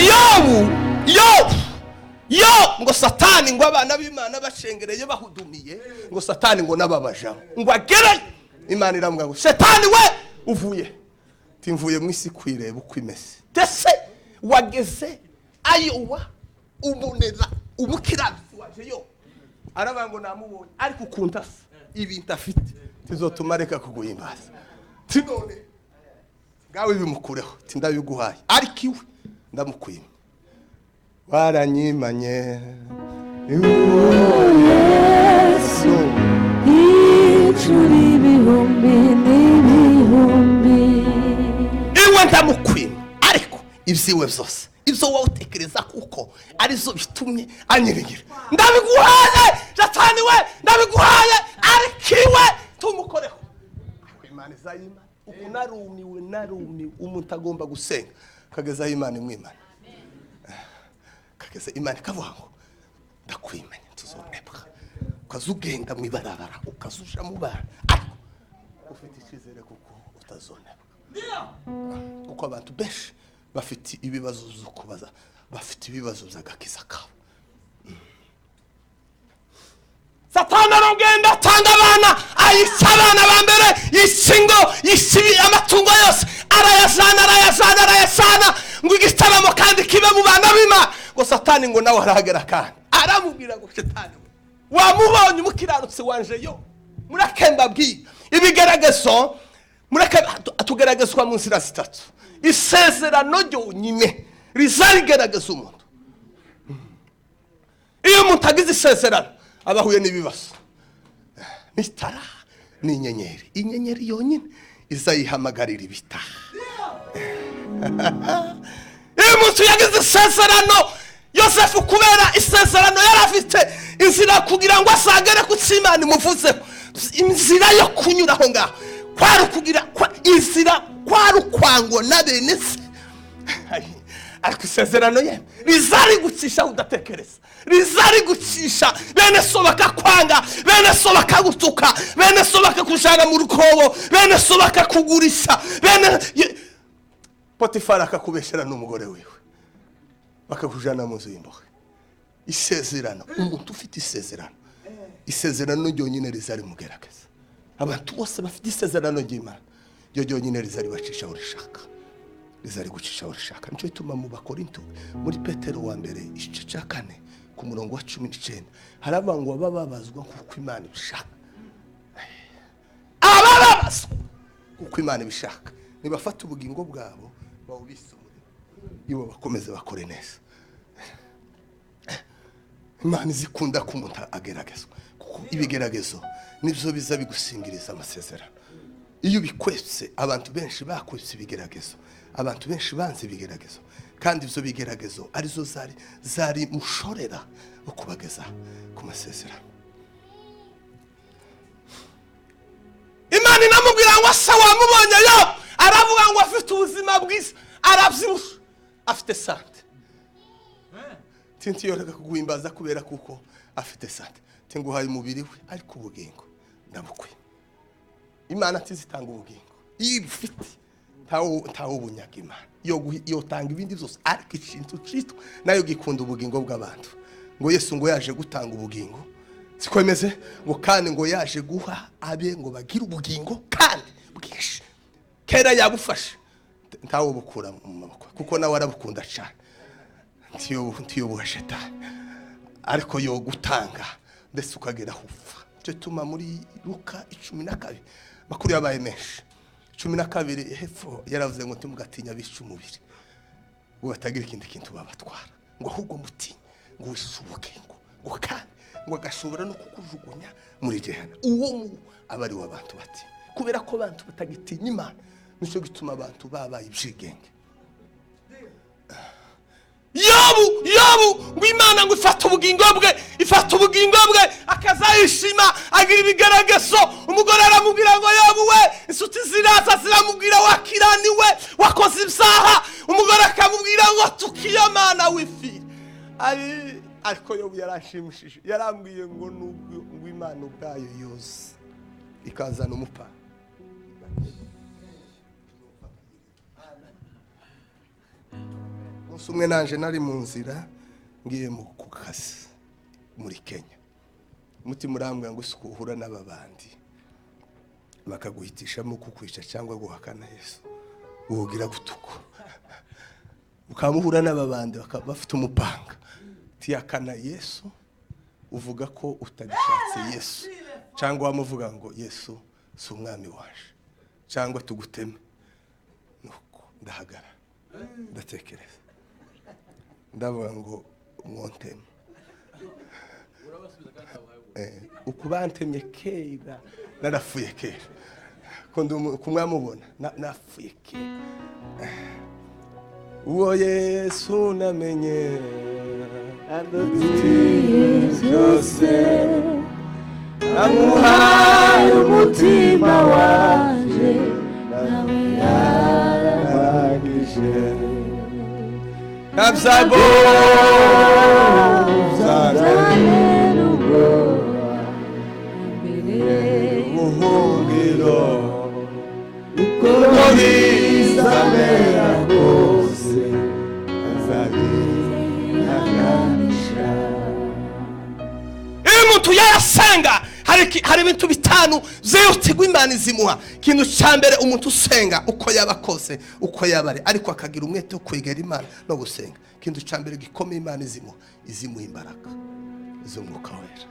Yobu, Yobu, Yobu, ngo Satani ngo abana b'Imana bashengereye bahudumiye, ngo Satani ngo nababajamo ngo agere Imana iramubwira ngo Shetani we uvuye, timvuye mu isi kwireba uko imeze. Dese wageze ayowa ubonera umukiranutsi waje yo aravuga ngo namubonye, ariko ukuntu asa ibintu afite tizotuma reka kuguhimbaza. Tinone ngawe bimukureho, tindabiguhaye, ariko iwe ndamukwimye, waranyimanye. Yesu icuri ibihumbi n'ibihumbi. Iwe ndamukwimye, ariko ibyiwe byose ibyo wowe utekereza kuko arizo bitumye anyiringira, ndabiguhaye. Satani we ndabiguhaye, ariko iwe tumukoreho. Imana izayimana. Uku narumiwe, narumiwe. Umuntu agomba gusenga kageza Imana imwimana, kageza Imana ikavuga ngo ndakwimanya, tuzonebwa, ukazugenda mu ibarabara, ukazuja mu bana, ariko ufite icyizere kuko utazonebwa. Kuko abantu benshi bafite ibibazo byo kubaza, bafite ibibazo by'agakiza kabo. Satani aragenda atanga abana, ayica abana ba mbere, yica ingo, yica amatungo yose, arayazana, arayazana, arayazana, ngo igitaramo kandi kibe mu bana b'Imana. Ngo Satani ngo nawe arahagera kandi aramubwira ngo Shetani we wamubonye umukiranutsi wanje yo? Mureke mbabwire ibigaragazo, mureke tugaragazwa mu nzira 3. Isezerano ryonyine rizarigaragaza umuntu. Iyo umuntu agize isezerano abahuye n'ibibazo, n'itara n'inyenyeri, inyenyeri yonyine izayihamagarira ibitaha. Iyo umuntu yagize isezerano, Yosefu kubera isezerano yari afite inzira kugira ngo asagere ku Imana imuvuzeho, inzira yo kunyura aho ngaho kwari ukugira inzira kwari ukwangwa na bene se, ariko isezerano ye rizari gucisha udatekereza, rizari gucisha bene so bakakwanga, bene so bakagutuka, bene so bakakujana mu rukobo, bene so bakakugurisha, bene Potifari akakubeshera n'umugore wiwe, bakakujana mu nzu y'imbohe. Isezerano, umuntu ufite isezerano, isezerano ryonyine rizari mugerageza. Abantu bose bafite isezerano ry'Imana ryo ryonyine rizari bacisha urishaka, rizari gucisha urishaka. Nicyo gituma mu Bakorinto, muri Petero wa mbere igice cya 4 ku murongo wa 19 haravuga ngo abababazwa kuko Imana ibishaka, abababazwa kuko Imana ibishaka nibafata ubugingo bwabo bawubise umuriro, ibo bakomeze bakore neza. Imana izikunda ko umuntu ageragezwa, kuko ibigeragezo nibyo biza bigusingiriza amasezerano. Iyo bikwetse, abantu benshi bakwetse ibigeragezo, abantu benshi banze ibigeragezo, kandi ibyo bigeragezo arizo zari mushorera wo kubageza ku masezerano. Imana inamubwira ngo se wamubonye yo, aravuga ngo afite ubuzima bwiza, arabyibusha, afite sante. Tintiyoreka kuguhimbaza kubera kuko afite sante, tinguhaye umubiri we ariko ubugingo ndabukwiye. Imana tizitanga ubugingo iyo ibufite, ntawo ubunyaga. Imana yotanga ibindi byose ariko ikintu citwa nayo gikunda ubugingo bw'abantu. Ngo Yesu ngo yaje gutanga ubugingo, siko bimeze, ngo kandi ngo yaje guha abe ngo bagire ubugingo kandi bwinshi. Kera yabufashe ntawo bukura mu maboko, kuko nawe arabukunda cyane, ntiyobuha shetani, ariko yo gutanga ndetse ukagera aho upfa. Cyo tuma muri Luka 12 makuru yabaye menshi, 12 hepfo yaravuze ngo ntimugatinya abica umubiri ngo batagira ikindi kintu babatwara, ngo ahubwo mutinye ngo wishe ubugingo, ngo kandi ngo agashobora no kukujugunya muri gehena. Uwo mu aba ari abantu bati kubera ko abantu batagitinya Imana, nicyo gituma abantu babaye ibyigenge. Yobu ngo Imana ngo ifata ubugingo bwe, ifata ubugingo bwe akazayishima, agira ibigeragezo. Umugore aramubwira ngo Yobu we, inshuti ziraza ziramubwira wakiraniwe, wakoze ibyaha. Umugore akamubwira ngo tukiyo Mana wifire. Ariko Yobu yarashimishije, yarambwiye ngo nubwo ngo Imana ubwayo yose ikazana umupanga. Umunsi umwe nanje nari mu nzira ngiye mu kazi muri Kenya, umutima urambwira ngo isuku uhura n'ababandi bakaguhitishamo kukwica cyangwa guhakana Yesu, uwogira gutuko ukamuhura n'ababandi bafite umupanga, tiyakana Yesu uvuga ko utagishatse Yesu, cyangwa wamuvuga ngo Yesu si umwami waje, cyangwa tuguteme. Nuko ndahagara ndatekereza, ndavuga ngo mwonteme ukubantemye kera narafuye kera, ko kumwamubona nafuye kera. Uwo Yesu namenye andutiye byose, amuhaye umutima wanje nawe yarahagije. Ntabyago byantera ubwoba imbere ubuhungiro, uko bizamera kose azabihaganisha. Iyo umuntu yasenga hari ibintu bitanu byihutirwa Imana izimuha. Ikintu cya mbere, umuntu usenga uko yaba kose, uko yaba ari, ariko akagira umwete wo kwegera Imana no gusenga. Ikintu cya mbere gikomeye Imana izimuha imbaraga z'umwuka wera,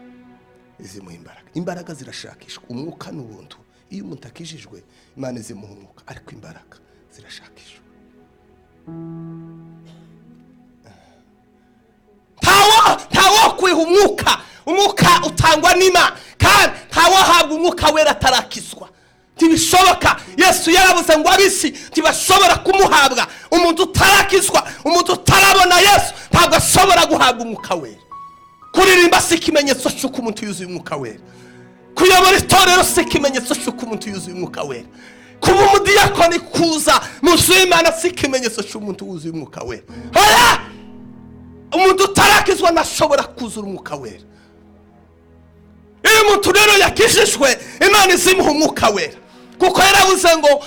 izimuha imbaraga. Imbaraga zirashakishwa, umwuka n'ubuntu. Iyo umuntu akijijwe Imana izimuha umwuka, ariko imbaraga zirashakishwa. Ntawo kwiha umwuka, umwuka utangwa n'Imana, kandi ntawahabwa umwuka wera atarakizwa. Ntibishoboka. Yesu yaravuze ngo abisi ntibashobora kumuhabwa. Umuntu utarakizwa, umuntu utarabona Yesu ntabwo ashobora guhabwa umwuka wera. Kuririmba si ikimenyetso cy'uko umuntu yuzuye umwuka wera. Kuyobora itorero si ikimenyetso cy'uko umuntu yuzuye umwuka wera. Kuba umudiyakoni kuza mu nzu y'Imana si ikimenyetso cy'umuntu wuzuye umwuka wera. Oya! Umuntu utarakizwa ntashobora kuzura umwuka wera. Iyo umuntu rero yakijijwe Imana izimuha umwuka wera, kuko yaravuze ngo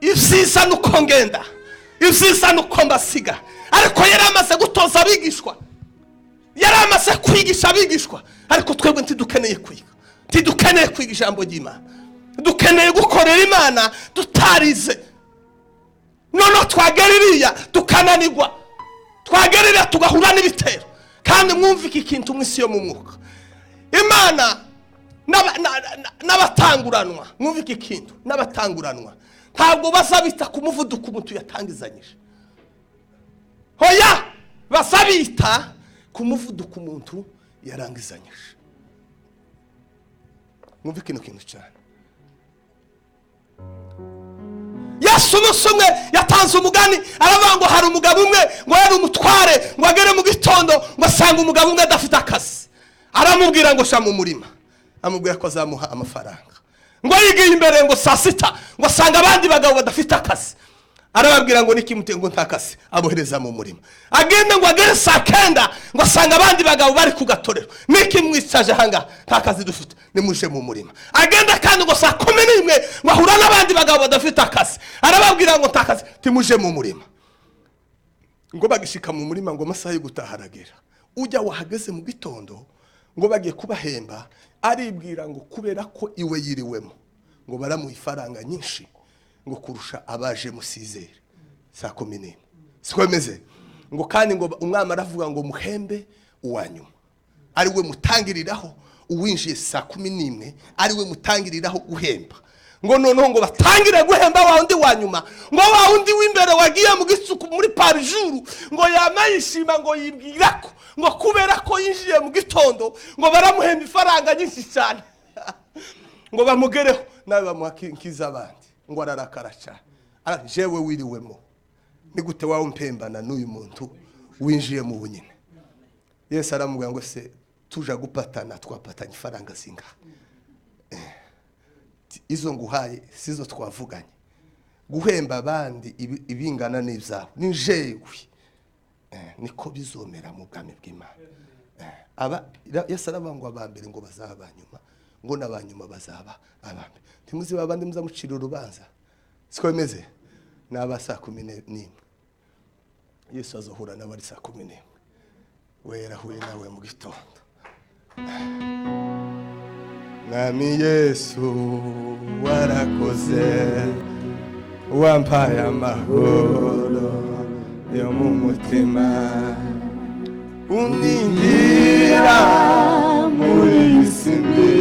ibyiza nuko ngenda, ibyiza nuko mbasiga. Ariko yari amaze gutoza abigishwa, yari amaze kwigisha abigishwa, ariko twebwe ntidukeneye kwiga, ntidukeneye kwiga ijambo ry'Imana, dukeneye gukorera Imana tutarize. Noneho twagera iriya tukananirwa, twagera iriya tugahura n'ibitero. Kandi mwumve iki kintu mu isi yo mu mwuka, Imana n'abatanguranwa, mwumve iki kintu, n'abatanguranwa ntabwo bazabita ku muvuduko umuntu yatangizanyije. Hoya, bazabita ku muvuduko umuntu yarangizanyije. Mwumve kino kintu cyane. Yesu umunsi umwe yatanze umugani, aravuga ngo hari umugabo umwe ngo yari umutware, ngo agere mu gitondo ngo asanga umugabo umwe adafite akazi. Aramubwira ngo sha mu murima, amubwira ko azamuha amafaranga. Ngo yigiye imbere ngo saa sita ngo asanga abandi bagabo badafite akazi, arababwira ngo niki mute ngo nta kazi, abohereza mu murima. Agende ngo agere saa kenda ngo asanga abandi bagabo bari ku gatorero, niki mwicaje hanga nta kazi dufite, nimuje mu murima. Agenda kandi ngo saa 11 ngo ahura n'abandi bagabo badafite akazi, arababwira ngo nta kazi, timuje mu murima. Ngo bagishika mu murima ngo amasaha yo gutaha aragera, ujya wahageze mu gitondo ngo bagiye kubahemba, aribwira ngo kubera ko iwe yiriwemo ngo baramuha ifaranga nyinshi ngo kurusha abaje musizere saa 11. Siko bimeze. Ngo kandi ngo umwami aravuga ngo muhembe uwanyuma, ari we mutangiriraho uwinjiye saa 11, ari we mutangiriraho guhemba. Ngo noneho ngo batangire guhemba wa wundi wa nyuma, ngo wa wundi w'imbere wagiye mu gisuku muri parijuru ngo yama yishima ngo yibwira ko ngo kubera ko yinjiye mu gitondo ngo baramuhemba ifaranga nyinshi cyane. Ngo bamugereho nawe bamuha nk'iz'abandi, ngo ararakara cyane. Jewe wiriwemo ni gute wawe umpembana n'uyu muntu winjiye mu bunyine? Yesu aramubwira ngo se tuja gupatana twapatanye ifaranga zingahe? Izo nguhaye sizo twavuganye. Guhemba abandi ibingana n'ibyawe ni jewe, niko bizomera mu bwami bw'Imana. Aba Yesu aravuga ngo abambere ngo bazaba abanyuma, ngo n'abanyuma bazaba abambere. Ntimuzi babandi muzamucira urubanza, siko bimeze? N'aba saa 11 Yesu azohura n'abari saa 11, we yarahuye nawe mu gitondo. Mwami Yesu warakoze, wampaye amahoro yo mu mutima, undindira muri iyi si mbi.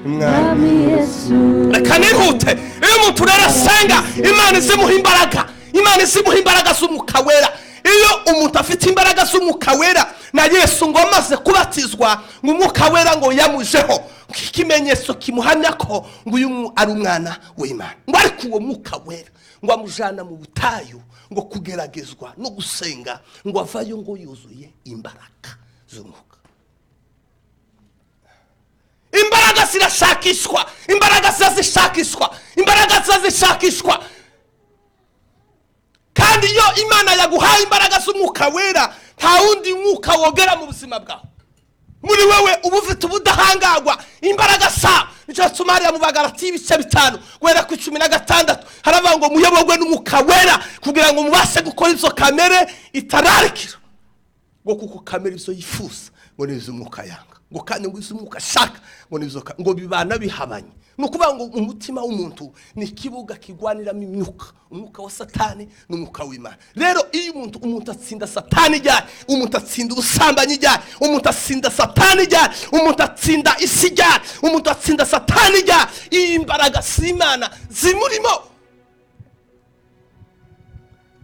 Mwami Yesu. Reka nihute. Iyo umuntu rero asenga, Imana izimuha imbaraga, Imana izimuha imbaraga z'umwuka wera. Iyo umuntu afite imbaraga z'umwuka wera, na Yesu ngo amaze kubatizwa ngo umwuka wera ngo yamujeho ikimenyetso kimuhamya ko ngo uyu ari umwana w'Imana. Ngo ariko uwo mwuka wera ngo amujana mu butayu ngo kugeragezwa no gusenga, ngo avayo ngo yuzuye imbaraga z'umwuka. Imbaraga zirashakishwa, imbaraga zirashakishwa, imbaraga zirashakishwa. Kandi iyo Imana yaguhaye imbaraga z'umwuka wera, nta wundi mwuka wogera mu buzima bwawe. Muri wewe uba ufite ubudahangagwa imbaraga sa. Nicyo gituma hariya mu Bagalatiya ibice 5 guhera ku 16 haravuga ngo muyoborwe n'umwuka wera kugira ngo mubashe gukora izo kamere itararikira, ngo kuko kamere izo yifuza ngo nizo umwuka yanga, ngo kandi ngo izo umwuka ashaka ngo nizo ngo bibana bihabanye. Ni ukuvuga ngo umutima w'umuntu ni ikibuga kigwaniramo imyuka, umwuka wa Satani n'umwuka w'Imana. Rero iyo umuntu atsinda Satani ijyanye, umuntu atsinda ubusambanyi ijyanye, umuntu atsinda Satani ijyanye, umuntu atsinda isi ijyanye, umuntu atsinda Satani ijyanye, iyi imbaraga z'Imana zimurimo.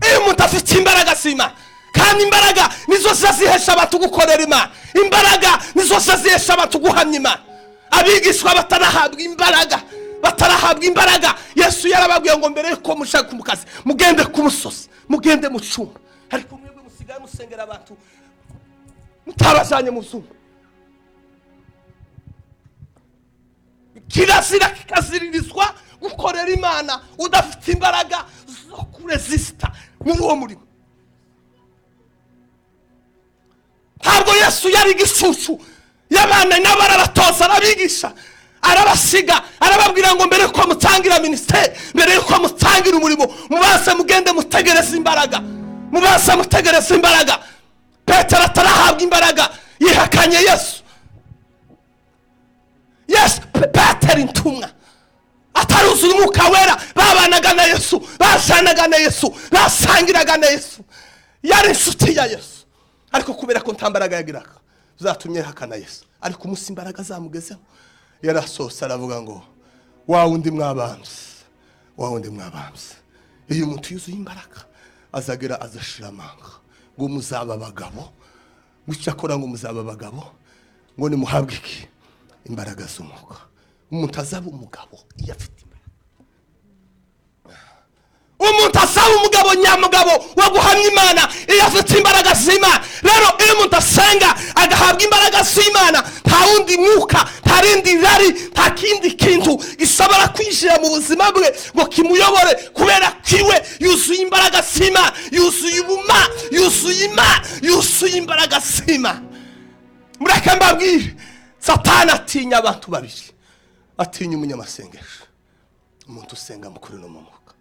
Iyo umuntu afite imbaraga z'Imana, kandi imbaraga nizo zihesha abantu gukorera Imana, imbaraga nizo zihesha abantu guhamya Imana. Abigishwa batarahabwa imbaraga, batarahabwa imbaraga, Yesu yarababwiye ngo mbere yuko mushaka mu kazi mugende ku musozi, mugende mu cyumba. Ariko mwebwe musigaye musengera abantu mutabajanye mu zumba. Kirazira kikaziririzwa gukorera Imana udafite imbaraga zo kuresista muri uwo murimo. Ntabwo Yesu yari igicucu yabana n'abarabatoza, arabigisha, arabasiga, arababwira ngo mbere yuko mutangira ministeri, mbere yuko mutangira umurimo, mubanze mugende mutegereze imbaraga, mubanze mutegereze imbaraga. Petero atarahabwa imbaraga yihakanye Yesu. Yesu Petero intumwa ataruzura umwuka wera, babanaga na Yesu, basanaga na Yesu, basangiraga na Yesu, yari inshuti ya Yesu. Ariko kubera ko ntambaraga yagiraga zatumye hakana Yesu. Ariko umunsi imbaraga zamugezeho yarasosa aravuga ngo wa wundi mwabambye, wa wundi mwabambye. Iyo umuntu yuzuye imbaraga azagera azashira amanga ngo muzaba abagabo, ngo cyakora ngo muzaba abagabo, ngo nimuhabwe iki? Imbaraga z'umwuka. Umuntu azaba umugabo iyo afite imbaraga. Umuntu asaba umugabo nyamugabo wo guhamya Imana iyo afite imbaraga z'Imana. Rero iyo umuntu asenga agahabwa imbaraga z'Imana, nta wundi mwuka, nta rindi rari, nta kindi kintu gishobora kwinjira mu buzima bwe ngo kimuyobore, kubera kiwe yuzuye imbaraga z'Imana, yuzuye ubuma, yuzuye Imana, yuzuye imbaraga z'Imana. Mureke mbabwire, Satani atinya abantu babiri. Atinya umunyamasengesho, umuntu usenga mukuru no mu mwuka.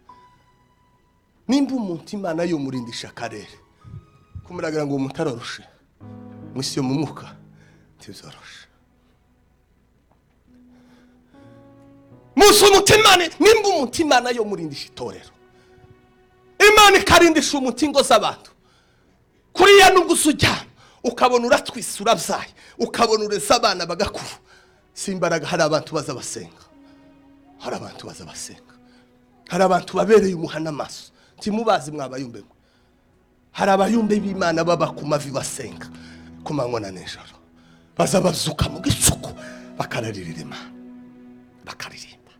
Nimba umuntu Imana yomurindisha akarere, kumuragira ngo umuntu aroroshe mu isi yo mu mwuka ntibyoroshe. Musi umutima, nimba umuntu Imana yomurindisha itorero, Imana ikarindisha umutingo z'abantu, kuriya nubwo usujyana ukabona uratwise urabyaye, ukabona ureze abana bagakuru, si imbaraga. Hari abantu baza basenga, hari abantu baza basenga, hari abantu babereye umuhana amaso, ntimubazi mwabayumbe mwe. Hari abayumbe b'Imana baba ku mavi basenga ku manywa na nijoro, baza bazuka mu gicuku bakararirira Imana, bakaririmba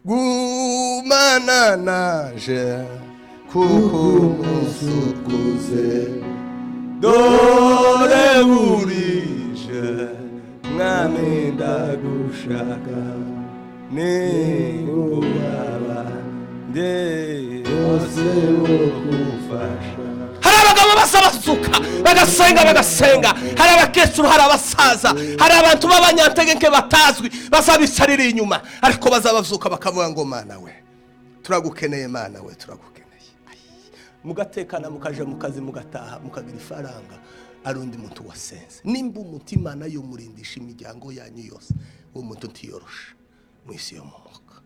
gumana naje kuko umusukuze, dore burije mwami ndagushaka, nimbaba ndose wokufasha. Hari abagabo baza basuka bagasenga bagasenga, hari abakecuru, hari abasaza, hari abantu b'abanyantegenke batazwi bazabicarira inyuma, ariko bazabazuka bakavuga ngo Mana we turagukeneye, Mana we turagukeneye. Mugatekana, mukaja mu kazi, mugataha, mukagira ifaranga ari undi muntu wasenze. Nimba umuntu Imana yomurindisha imiryango yanyu yose, uwo muntu ntiyoroshe mu isi yo mu mwuka.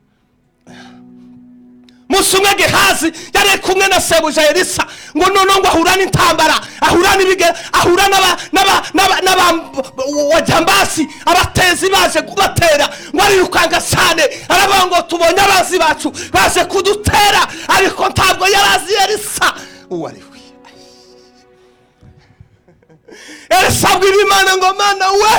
Musi umwe Gehazi yari kumwe na sebuja Elisa, ngo none ngo ahura n'intambara, ahura n'ibigera, ahura n'abajambasi, abatezi baje kubatera, ngo arirukanga cyane, aravuga ngo tubonye abazi bacu baje kudutera, ariko ntabwo yarazi Elisa uwo ari we. Elisa abwira Imana ngo Mana we,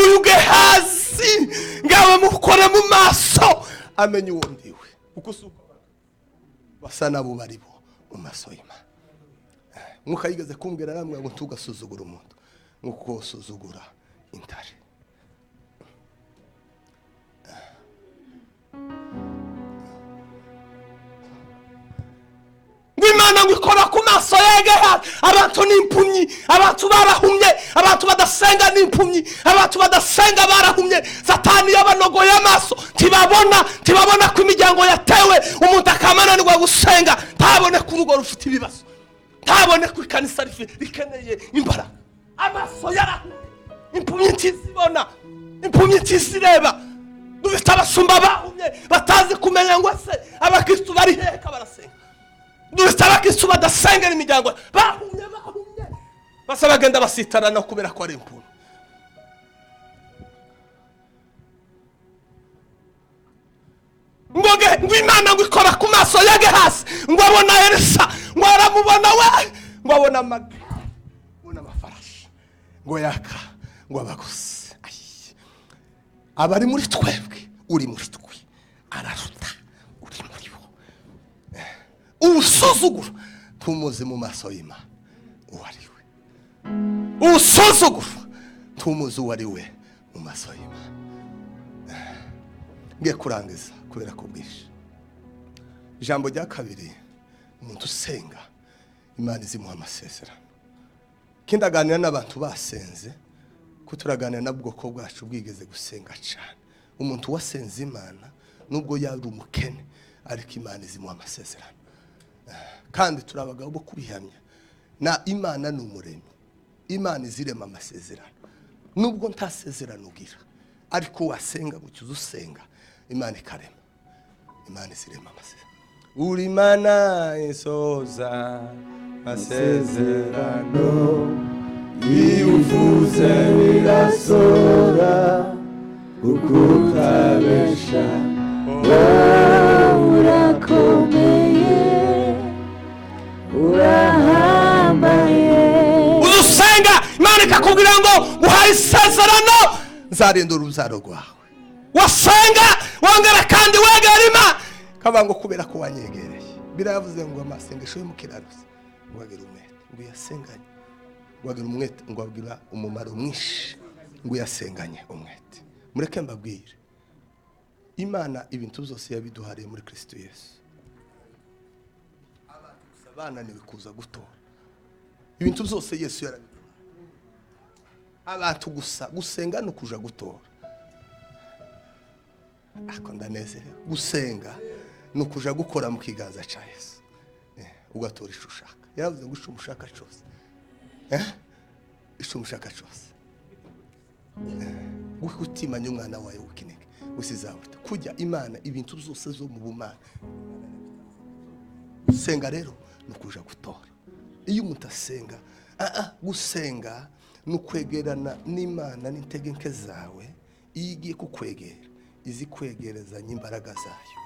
uyu Gehazi ngawe mukore mu maso amenye uwo ndiwe, uko suko basa nabo bari bo mu maso y'Imana. Mwuka yigeze kumbwira namwe ngo ntugasuzugura umuntu nkuko usuzugura intare. Ngo Imana ngo ikora ku maso ya Gehazi. Abantu ni impumyi, abantu barahumye, abantu badasenga ni impumyi, abantu badasenga barahumye. Satani yabanogoye amaso, ntibabona, ntibabona ko imiryango yatewe. Umuntu akamananirwa gusenga, ntabone ko urugo rufite ibibazo, ntabone ko ikanisa rikeneye imbaraga. Amaso yarahumye, impumyi ntizibona, impumyi ntizireba. Dufite abashumba bahumye batazi kumenya ngo se abakristu bari heka barasenga. Dufite abakristu badasengera imiryango, bahumye, bahumye, basa bagenda basitarana kubera ko ari impumyi. Ngo Imana ngo ikora ku maso ya Gehazi, ngo abona Elisa, ngo aramubona we, ngo abona amagare, ngo n'amafarashi, ngo yaka, ngo abagose. Abari muri twebwe, uri muri twe araruta uri muri bo. Usuzugura tumuzi mu maso y'Imana uwo ari we, usuzugura tumuzi uwo ari we mu maso y'Imana. Ngiye kurangiza kubera ko bwije. Ijambo rya kabiri, umuntu usenga Imana izimuha amasezerano. Kindaganira n'abantu basenze, ko turaganira n'ubwoko bwacu bwigeze gusenga cyane. Umuntu wasenze Imana nubwo yari umukene, ariko Imana izimuha amasezerano. Kandi turabagabo bo kubihamya, na Imana ni umuremyi, Imana izirema amasezerano. Nubwo ntasezerano ugira, ariko wasenga gucyuza usenga, Imana ikarema, Imana izirema amasezerano. Uri Imana isoza amasezerano, Iyo uvuze birasora kuko utabesha. Urakomeye, urahambaye. Uzusenga Imana ikakubwira ngo uhaye isezerano, nzarinda urubyaro rwawe. Wasenga wongera kandi wegera Imana, kavuga ngo kubera ko wanyegereye. Biravuze ngo amasengesho y'umukiranuzi ngo agira umwete, ngo uyasenganye, ngo agira umwete, ngo agira umumaro mwinshi, ngo uyasenganye umwete. Mureke mbabwire, Imana ibintu byose yabiduhariye muri Kristo Yesu. Abantu gusa bananiwe kuza gutora ibintu byose Yesu yarabiduhaye. Abantu gusa gusenga no kuja gutora. Ako ndanezerewe. Gusenga ni ukuja gukora mu kiganza cya Yesu, ugatora icyo ushaka. Yaravuze ngo icyo umushaka cyose, icyo umushaka cyose, gutimanya umwana wawe w'ikinege usizawuta kujya Imana ibintu byose zo mu bumana. Gusenga rero ni ukuja gutora. Iyo umuntu asenga, gusenga ni ukwegerana n'Imana n'intege nke zawe. Iyo igiye kukwegera izi kwegerezanya imbaraga zayo.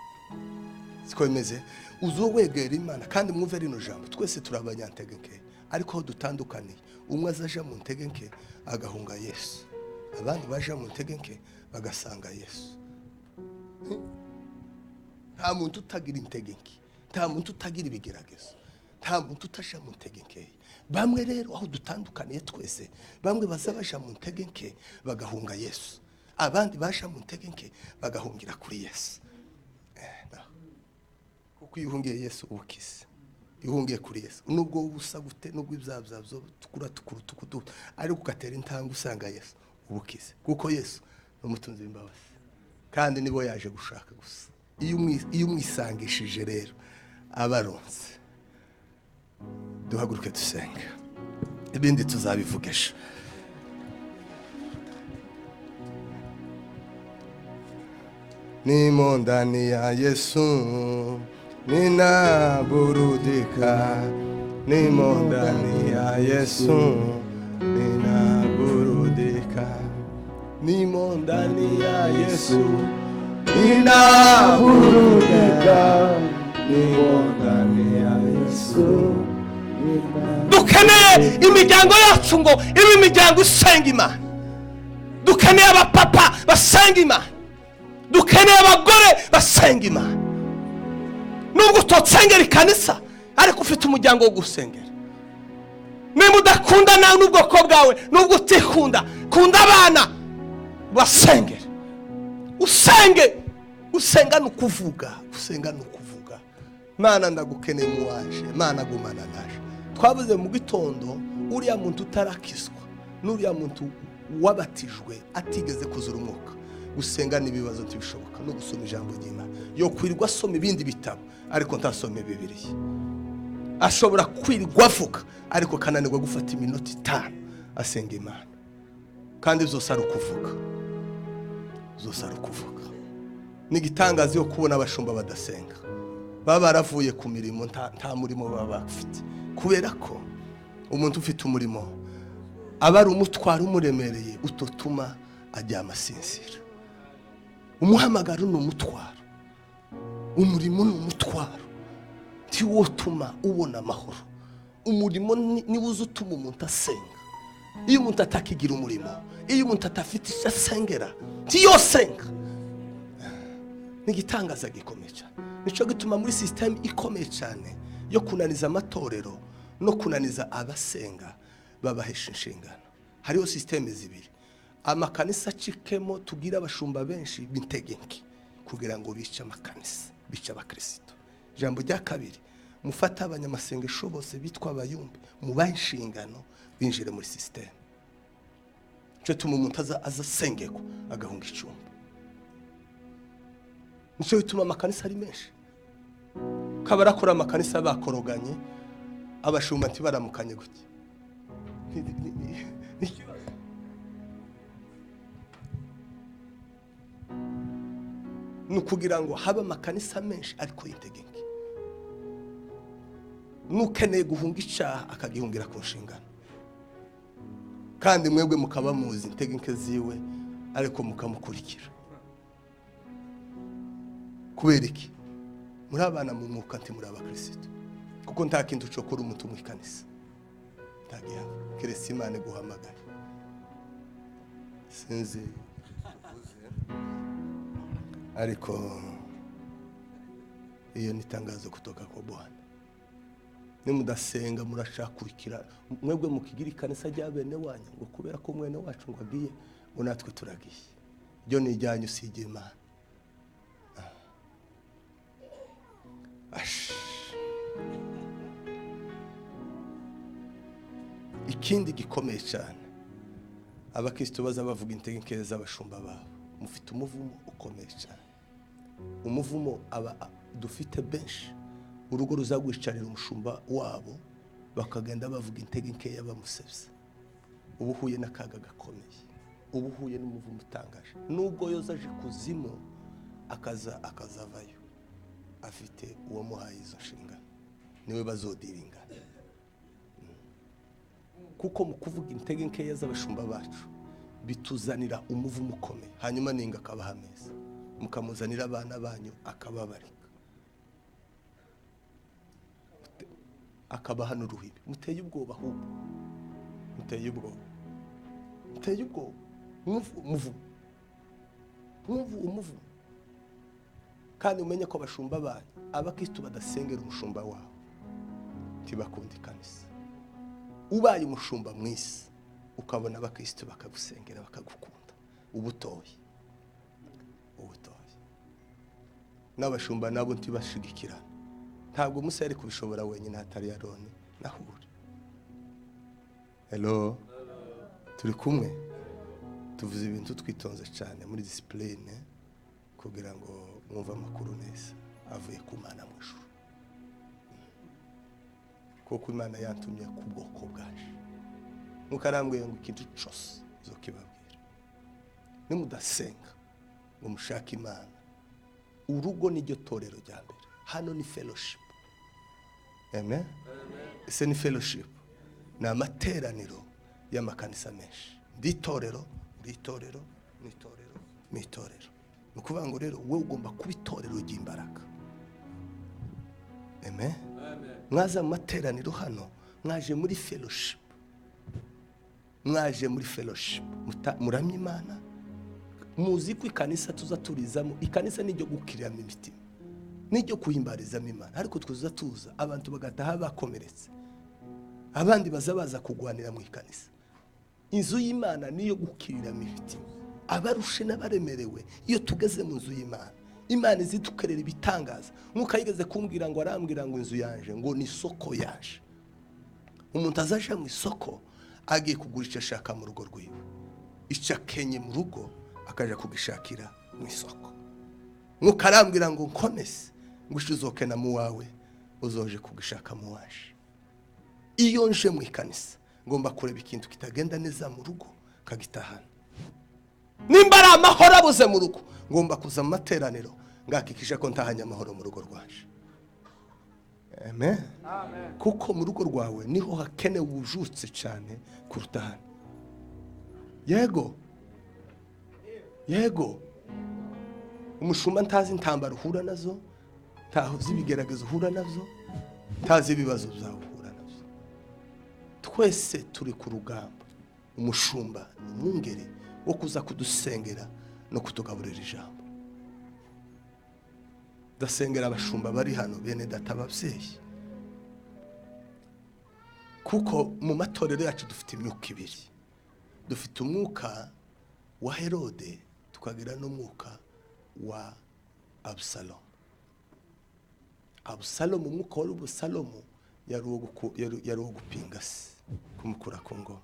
Siko bimeze. Uzowegera Imana. Kandi mwumve rino jambo, twese turi abanyantege nke, ariko aho dutandukaniye, umwe azaja mu ntege nke agahunga Yesu, abandi baja mu ntege nke bagasanga Yesu. Nta muntu utagira intege nke, nta muntu utagira ibigeragezo, nta muntu utaja mu ntege nke. Bamwe rero aho dutandukaniye twese, bamwe baza baja mu ntege nke bagahunga Yesu, abandi baja mu ntege nke bagahungira kuri Yesu. Kuko iyo uhungiye Yesu ubukize, iyo uhungiye kuri Yesu, nubwo ubusa gute, nubwo ibyaha byawe tukura tukuru tukudu, ariko ugatera intambwe usanga Yesu ubukize. Kuko Yesu ni umutunzi w'imbabazi, kandi nibo yaje gushaka gusa. Iyo umwisangishije rero abaronse. Duhaguruke dusenge, ibindi tuzabivugesha. Nimo ndani ya Yesu ninaburudika, nimo ndani ya Yesu ninaburudika, nimo ndani ya Yesu ninaburudika, nimo ndani ya Yesu. Dukeneye imiryango yacu ngo ibe imiryango isenga Imana. Dukeneye abapapa basenga Imana, dukeneye abagore basenga Imana. Nubwo utotsengera ikanisa, ariko ufite umuryango wo gusengera. Niba udakunda nawe n'ubwoko bwawe, nubwo utikunda, kunda abana basengere. Usenge, usenga ni ukuvuga, usenga ni ukuvuga. Mana ndagukeneye mu waje, Mana gumana naje. Twavuze mu gitondo, uriya muntu utarakizwa n'uriya muntu wabatijwe atigeze kuzura umwuka, gusenga n'ibibazo ntibishoboka, no gusoma ijambo ry'Imana. Yo kwirirwa asoma ibindi bitabo ariko ntasome Bibiliya. Ashobora kwirirwa avuga ariko kananirwa gufata iminota 5 asenga Imana. Kandi byose ari ukuvuga, byose ari ukuvuga. Ni igitangaza yo kubona abashumba badasenga, baba baravuye ku mirimo, nta murimo baba bafite. Kubera ko umuntu ufite umurimo aba ari umutwaro umuremereye utotuma aryama asinzira. Umuhamagaro ni umutwaro, umurimo ni umutwaro, ntiwotuma ubona amahoro. Umurimo niwo uzutuma umuntu asenga. Iyo umuntu atakigira umurimo, iyo umuntu atafite icyo asengera, ntiyosenga. Ni igitangaza gikomeye cyane. Nico gituma muri system ikomeye cyane yo kunaniza amatorero no kunaniza abasenga, babahesha inshingano. Hariho system zibiri. Amakanisa acikemo, tugira abashumba benshi b'intege nke kugira ngo bice amakanisa, bice abakristo. Ijambo rya kabiri, mufata abanyamasengesho bose bitwa abayumbi, mubahe inshingano binjire muri system. Nico tuma umuntu aza asengeko agahunga icumba. Nico bituma amakanisa ari menshi. Kabarakora amakanisa bakoroganye, abashumba ntibaramukanye gutya. Ni ukugira ngo habe amakanisa menshi ariko y'intege nke. N'ukeneye guhunga icyaha akagihungira ku nshingano. Kandi mwebwe mukaba muzi intege nke ziwe, ariko mukamukurikira. Kubera iki? Muri abana mu mwuka, nti muri abakristo. Kuko nta kintu cokora umuntu mu ikanisa, ntagihaba keretse Imana iguhamagaye. Sinzi, ariko iyo ni itangazo kutoka kwa Bwana. Nimudasenga murashakurikira mwebwe mukigira ikanisa rya bene wanyu, ngo kubera ko mwene wacu ngo agiye, ngo natwe turagiye. Ryo ni ijyanyu, si iry'Imana. Ash. Ikindi gikomeye cyane, abakristo baza bavuga intege nke z'abashumba babo. Mufite umuvumo ukomeye cyane, umuvumo aba dufite benshi. Urugo ruzagwicarira umushumba wabo, bakagenda bavuga intege nkeya bamusebya. Uba uhuye n'akaga gakomeye, uba uhuye n'umuvumo utangaje. Nubwo yoza aje kuzimu akaza akazavayo afite uwamuhaye izo nshingano, niwe bazodiringa. Kuko mu kuvuga intege nkeya z'abashumba bacu bituzanira umuvumo ukomeye. Hanyuma ninga akabaha ameza, mukamuzanira abana banyu akababarika, akabaha n'uruhibi. Muteye ubwoba, ahubwo muteye ubwoba, muteye ubwoba. Umuvumo, umuvumo. Kandi umenye ko abashumba banyu, abakristo badasengera umushumba wabo, ntibakunda ikanisa. Ubaye umushumba mwisi, ukabona abakristo bakagusengera bakagukunda, ubutoye, ubutoye. N'abashumba nabo ntibashigikirana. Ntabwo Musa yari kubishobora wenyine hatari Aroni na Huri. Hello, turi kumwe? Tuvuze ibintu twitonze cyane muri discipline, kugira ngo mwumve amakuru neza avuye ku Mana mu ijuru. Kuko Imana yantumye ku bwoko bwaje. Mukarambwiye ngo ikintu cyose uzokibabwira. Nimudasenga ngo mushake Imana, urugo niryo torero rya mbere. Hano ni fellowship. Amen. Ese ni fellowship? Ni amateraniro y'amakanisa menshi. Nditorero, nditorero, nitorero, nitorero. Ni ukuvuga ngo rero wowe ugomba kuba itorero ry'imbaraga. Amen. Mwaza mu materaniro hano, mwaje muri fellowship. Mwaje muri fellowship. Muramye Imana. Muzi ko ikanisa tuza turizamo, ikanisa niryo gukiriramo imitima, niryo kuhimbarizamo Imana. Ariko tuza tuza abantu bagataha bakomeretse, abandi baza baza kugwanira mu ikanisa. Inzu y'Imana niyo gukiriramo imitima, abarushe n'abaremerewe. Iyo tugeze mu nzu y'Imana, Imana izitukerera ibitangaza. Nkuko yigeze kumbwira ngo arambwira ngo inzu yanje ngo ni isoko yaje. Umuntu azaje mu isoko agiye kugurisha ashaka mu rugo rwiwe, icyo akenye mu rugo akaja kugishakira mu isoko. Nkuko arambwira ngo nkomeze ngo ushizokena mu wawe uzoje kugishaka mu waje. Iyo nje mu ikanisa ngomba kureba ikintu kitagenda neza mu rugo kagitahana. Nimba ari amahoro abuze mu rugo, ngomba kuza mu materaniro ngakikisha ko ntahanye amahoro mu rugo rwaje. Amen. Kuko mu rugo rwawe niho hakenewe ubujutse cyane kuruta hano. Yego, yego. Umushumba ntazi intambara uhura nazo, ntazi ibigeragezo uhura nazo, ntazi ibibazo byawe uhura nazo. Twese turi ku rugamba. Umushumba ni umwungere wo kuza kudusengera no kutugaburira ijambo. Ndasengera abashumba bari hano, bene data, ababyeyi, kuko mu matorero yacu dufite imyuka ibiri. Dufite umwuka wa Herode, tukagira n'umwuka wa Abusalomu. Abusalomu, umwuka wa Abusalomu yari uwo gupinga se, kumukura ku ngoma.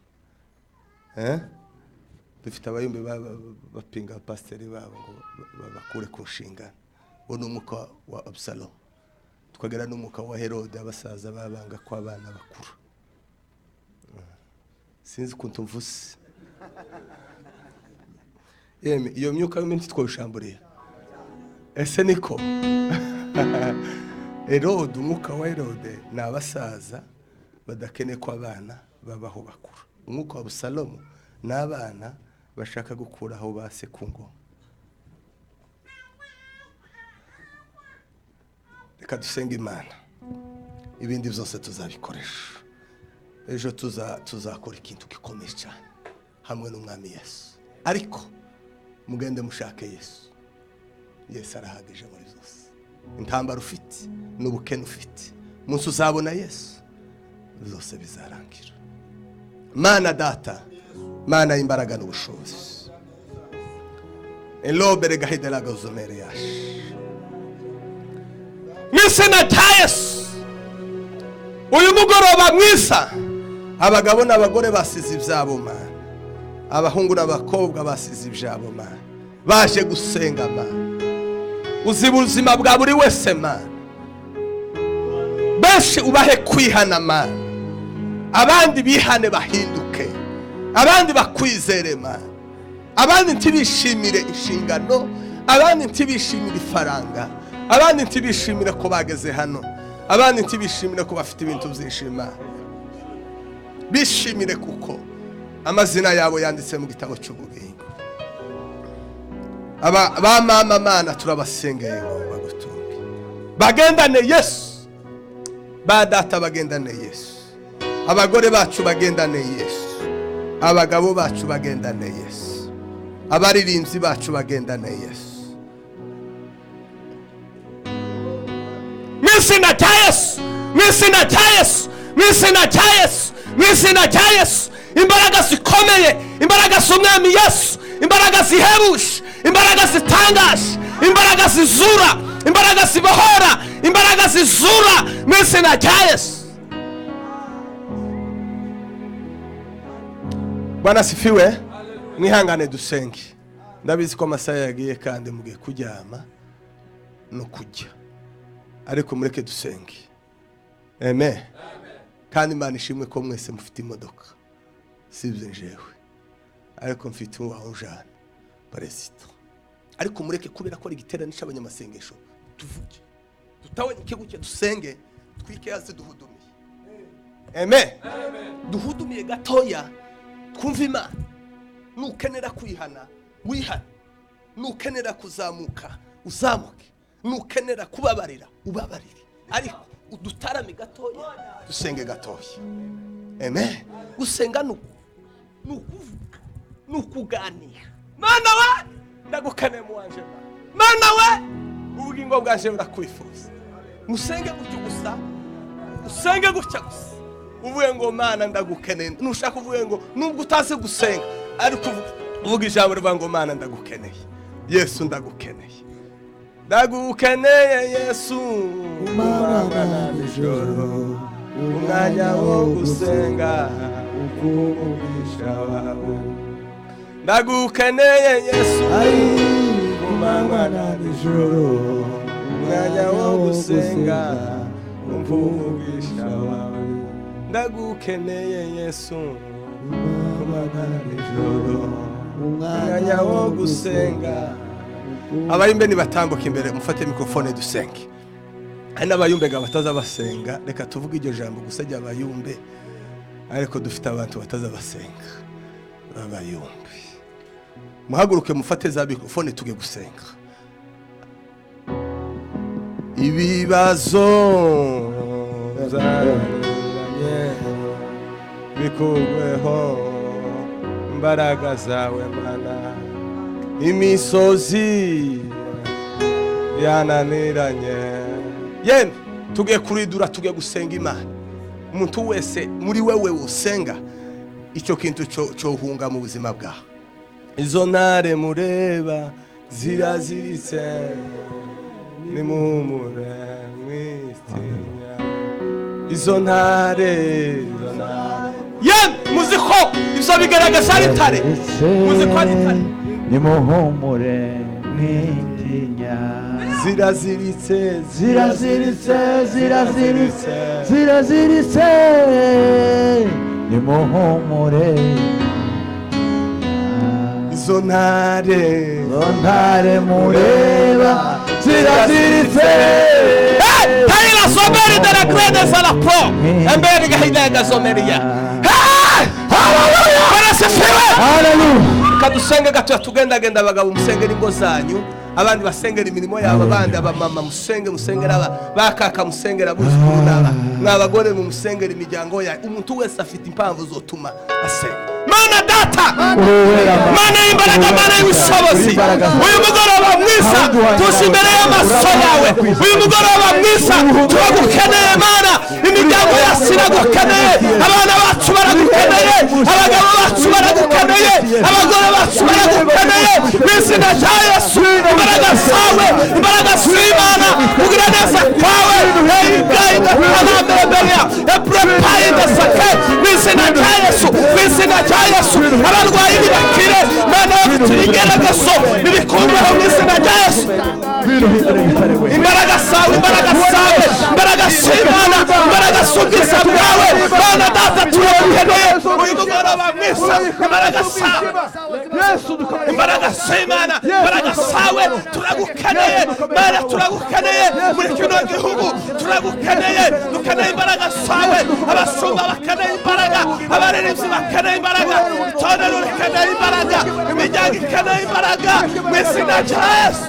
Dufite abayumbe bapinga abapasiteri babo ngo babakure ku nshingano. Uwo ni umwuka wa Abusalomu. Tukagira n'umwuka wa Herode, abasaza babanga ko abana bakuru. Sinzi ukuntu mvuze. Yeme, iyo myuka yombi ntitwoshamburiye. Ese niko? Herode, umwuka wa Herode ni abasaza badakeneye ko abana babaho bakuru. Umwuka wa Abusalomu n'abana bashaka gukuraho base ku ngoma. Reka dusenge Imana, ibindi byose tuzabikoresha ejo. Tuzakora ikintu gikomeye cyane hamwe n'umwami Yesu. Ariko mugende mushake Yesu. Yesu arahagije muri byose. Intambara ufite n'ubukene ufite, umunsi uzabona Yesu byose bizarangira. Mana data, Mana y'imbaraga n'ubushobozi, elobere gahidela gozomere yash Mw'izina rya Yesu, uyu mugoroba mwiza, abagabo n'abagore basize ibyabo Mana, abahungu n'abakobwa basize ibyabo Mana, baje gusenga Mana. Uzi ubuzima bwa buri wese Mana, benshi ubahe kwihana Mana, abandi bihane bahinduke, abandi bakwizere Mana, abandi ntibishimire inshingano, abandi ntibishimire ifaranga, abandi ntibishimire ko bageze hano, abandi ntibishimire ko bafite ibintu byinshi Mana. Bishimire kuko amazina yabo yanditse mu gitabo cy'ubugingo. Aba ba mama Mana turabasengeye ngo bagutunge, bagendane Yesu, ba data bagendane Yesu, abagore bacu bagendane Yesu, abagabo bacu bagendane Yesu, abaririmbyi bacu bagendane Yesu. Mw'izina rya Yesu, mw'izina rya Yesu, mw'izina rya Yesu, mw'izina rya Yesu, imbaraga zikomeye, imbaraga z'umwami Yesu, imbaraga zihebuje, imbaraga zitangaje, imbaraga zizura, imbaraga zibohora, imbaraga zizura, mw'izina rya Yesu. Bwana sifiwe. Mwihangane dusenge. Ndabizi ko amasaha yagiye kandi mugiye kuryama no kujya, ariko mureke dusenge. Amen. Kandi Imana ishimwe ko mwese mufite imodoka, sibyo njewe, ariko mfite uwawujana perezida. Ariko mureke kubera ko ari igiterane cy'abanyamasengesho, tuvuge tutawonye guke, dusenge twike hasi duhudumiye. Amen. Duhudumiye gatoya, twumve Imana. Nukenera kwihana wihane, nukenera kuzamuka uzamuke, nukenera kubabarira ubabarire, ariko udutarame gatoya, dusenge gatoya. Amen. Gusenga ni ukuvuga, ni ukuganira. Mana we, ndagukeneye mu wanje Mana we, ubugingo bwanje burakwifuza. Musenge gutyo gusa, usenge gutya gusa, uvuge ngo Mana ndagukeneye. Nushaka uvuge ngo nubwo utazi gusenga, ariko uvuga ijambo rivuga ngo Mana ndagukeneye, Yesu ndagukeneye, ndagukeneye Yesu, Umwana nijoro, umwanya wo gusenga ukumugisha wawe. Ndagukeneye Yesu, Umwana nijoro, umwanya wo gusenga umugisha wawe. Ndagukeneye Yesu, Umwana nijoro, umwanya wo gusenga. Abayumbe nibatambuka imbere, mufate mikrofone dusenge. Hari n'abayumbe ngo bataza basenga, reka tuvuge iryo jambo gusa ry'abayumbe, ariko dufite abantu bataza basenga b'abayumbe. Muhaguruke mufate za mikrofone tuge gusenga. Ibibazo byananiranye bikurweho imbaraga zawe Mana, imisozi yananiranye. Yemwe tugiye kuridura, tugiye gusenga Imana. Umuntu wese muri wewe usenga, icyo kintu cyohunga mu buzima bwawe. Izo ntare mureba ziraziritse, nimuhumure mwitinya. Izo ntare, izo ntare. Yemwe muzi ko ibyo bigaragaza ari intare, muzi ko ari intare. Nimuhumure mwitinya. Ziraziritse, Ziraziritse, ziraziritse, ziraziritse, nimuhumure. Izo ntare, Izo ntare mureba ziraziritse. Taila someri de la crede sala pro. Emberi gahida gazomeria. Hey! Hallelujah! Asifiwe. Haleluya. Kadusenge gato, tugendagenda. Abagabo musengera ingo zanyu, abandi basengera imirimo yabo, abandi abamama musenge, musengera aba bakaka, musengera abuzukuru n'aba mwabagore, mu musengera imiryango yayo. Umuntu wese afite impamvu zotuma asenga. Mana Data, Mana y'imbaraga, Mana y'ubushobozi, uyu mugoroba mwiza tuzi imbere y'amaso yawe. Uyu mugoroba mwiza turagukeneye, Mana. Imiryango yacu iragukeneye, abana bacu baragukeneye, abagabo bacu baragukeneye, abagore bacu baragukeneye. Mu izina rya Yesu, imbaraga zawe, imbaraga z'Imana, kugira neza kwawe, epurepayi, mu izina rya Yesu, mu izina rya Yesu, abarwayi nibakire. Mana, bafite ibigeragezo nibikurweho mu izina rya Yesu. Imbaraga zawe, imbaraga zawe, imbaraga z'Imana, imbaraga z'ubwiza bwawe. Mana Data, turagukeneye uyu mugoroba mwiza. Imbaraga zawe, imbaraga z'Imana, imbaraga zawe, turagukeneye Mana, turagukeneye muri kino gihugu, turagukeneye. Dukeneye imbaraga zawe. Abashumba bakeneye imbaraga, abaririmbyi bakeneye imbaraga, itorero rikeneye imbaraga, imiryango ikeneye imbaraga, mu izina rya Yesu,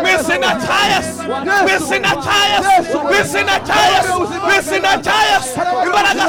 mu izina rya Yesu, mu izina rya Yesu, mu izina rya Yesu, mu izina rya Yesu, imbaraga.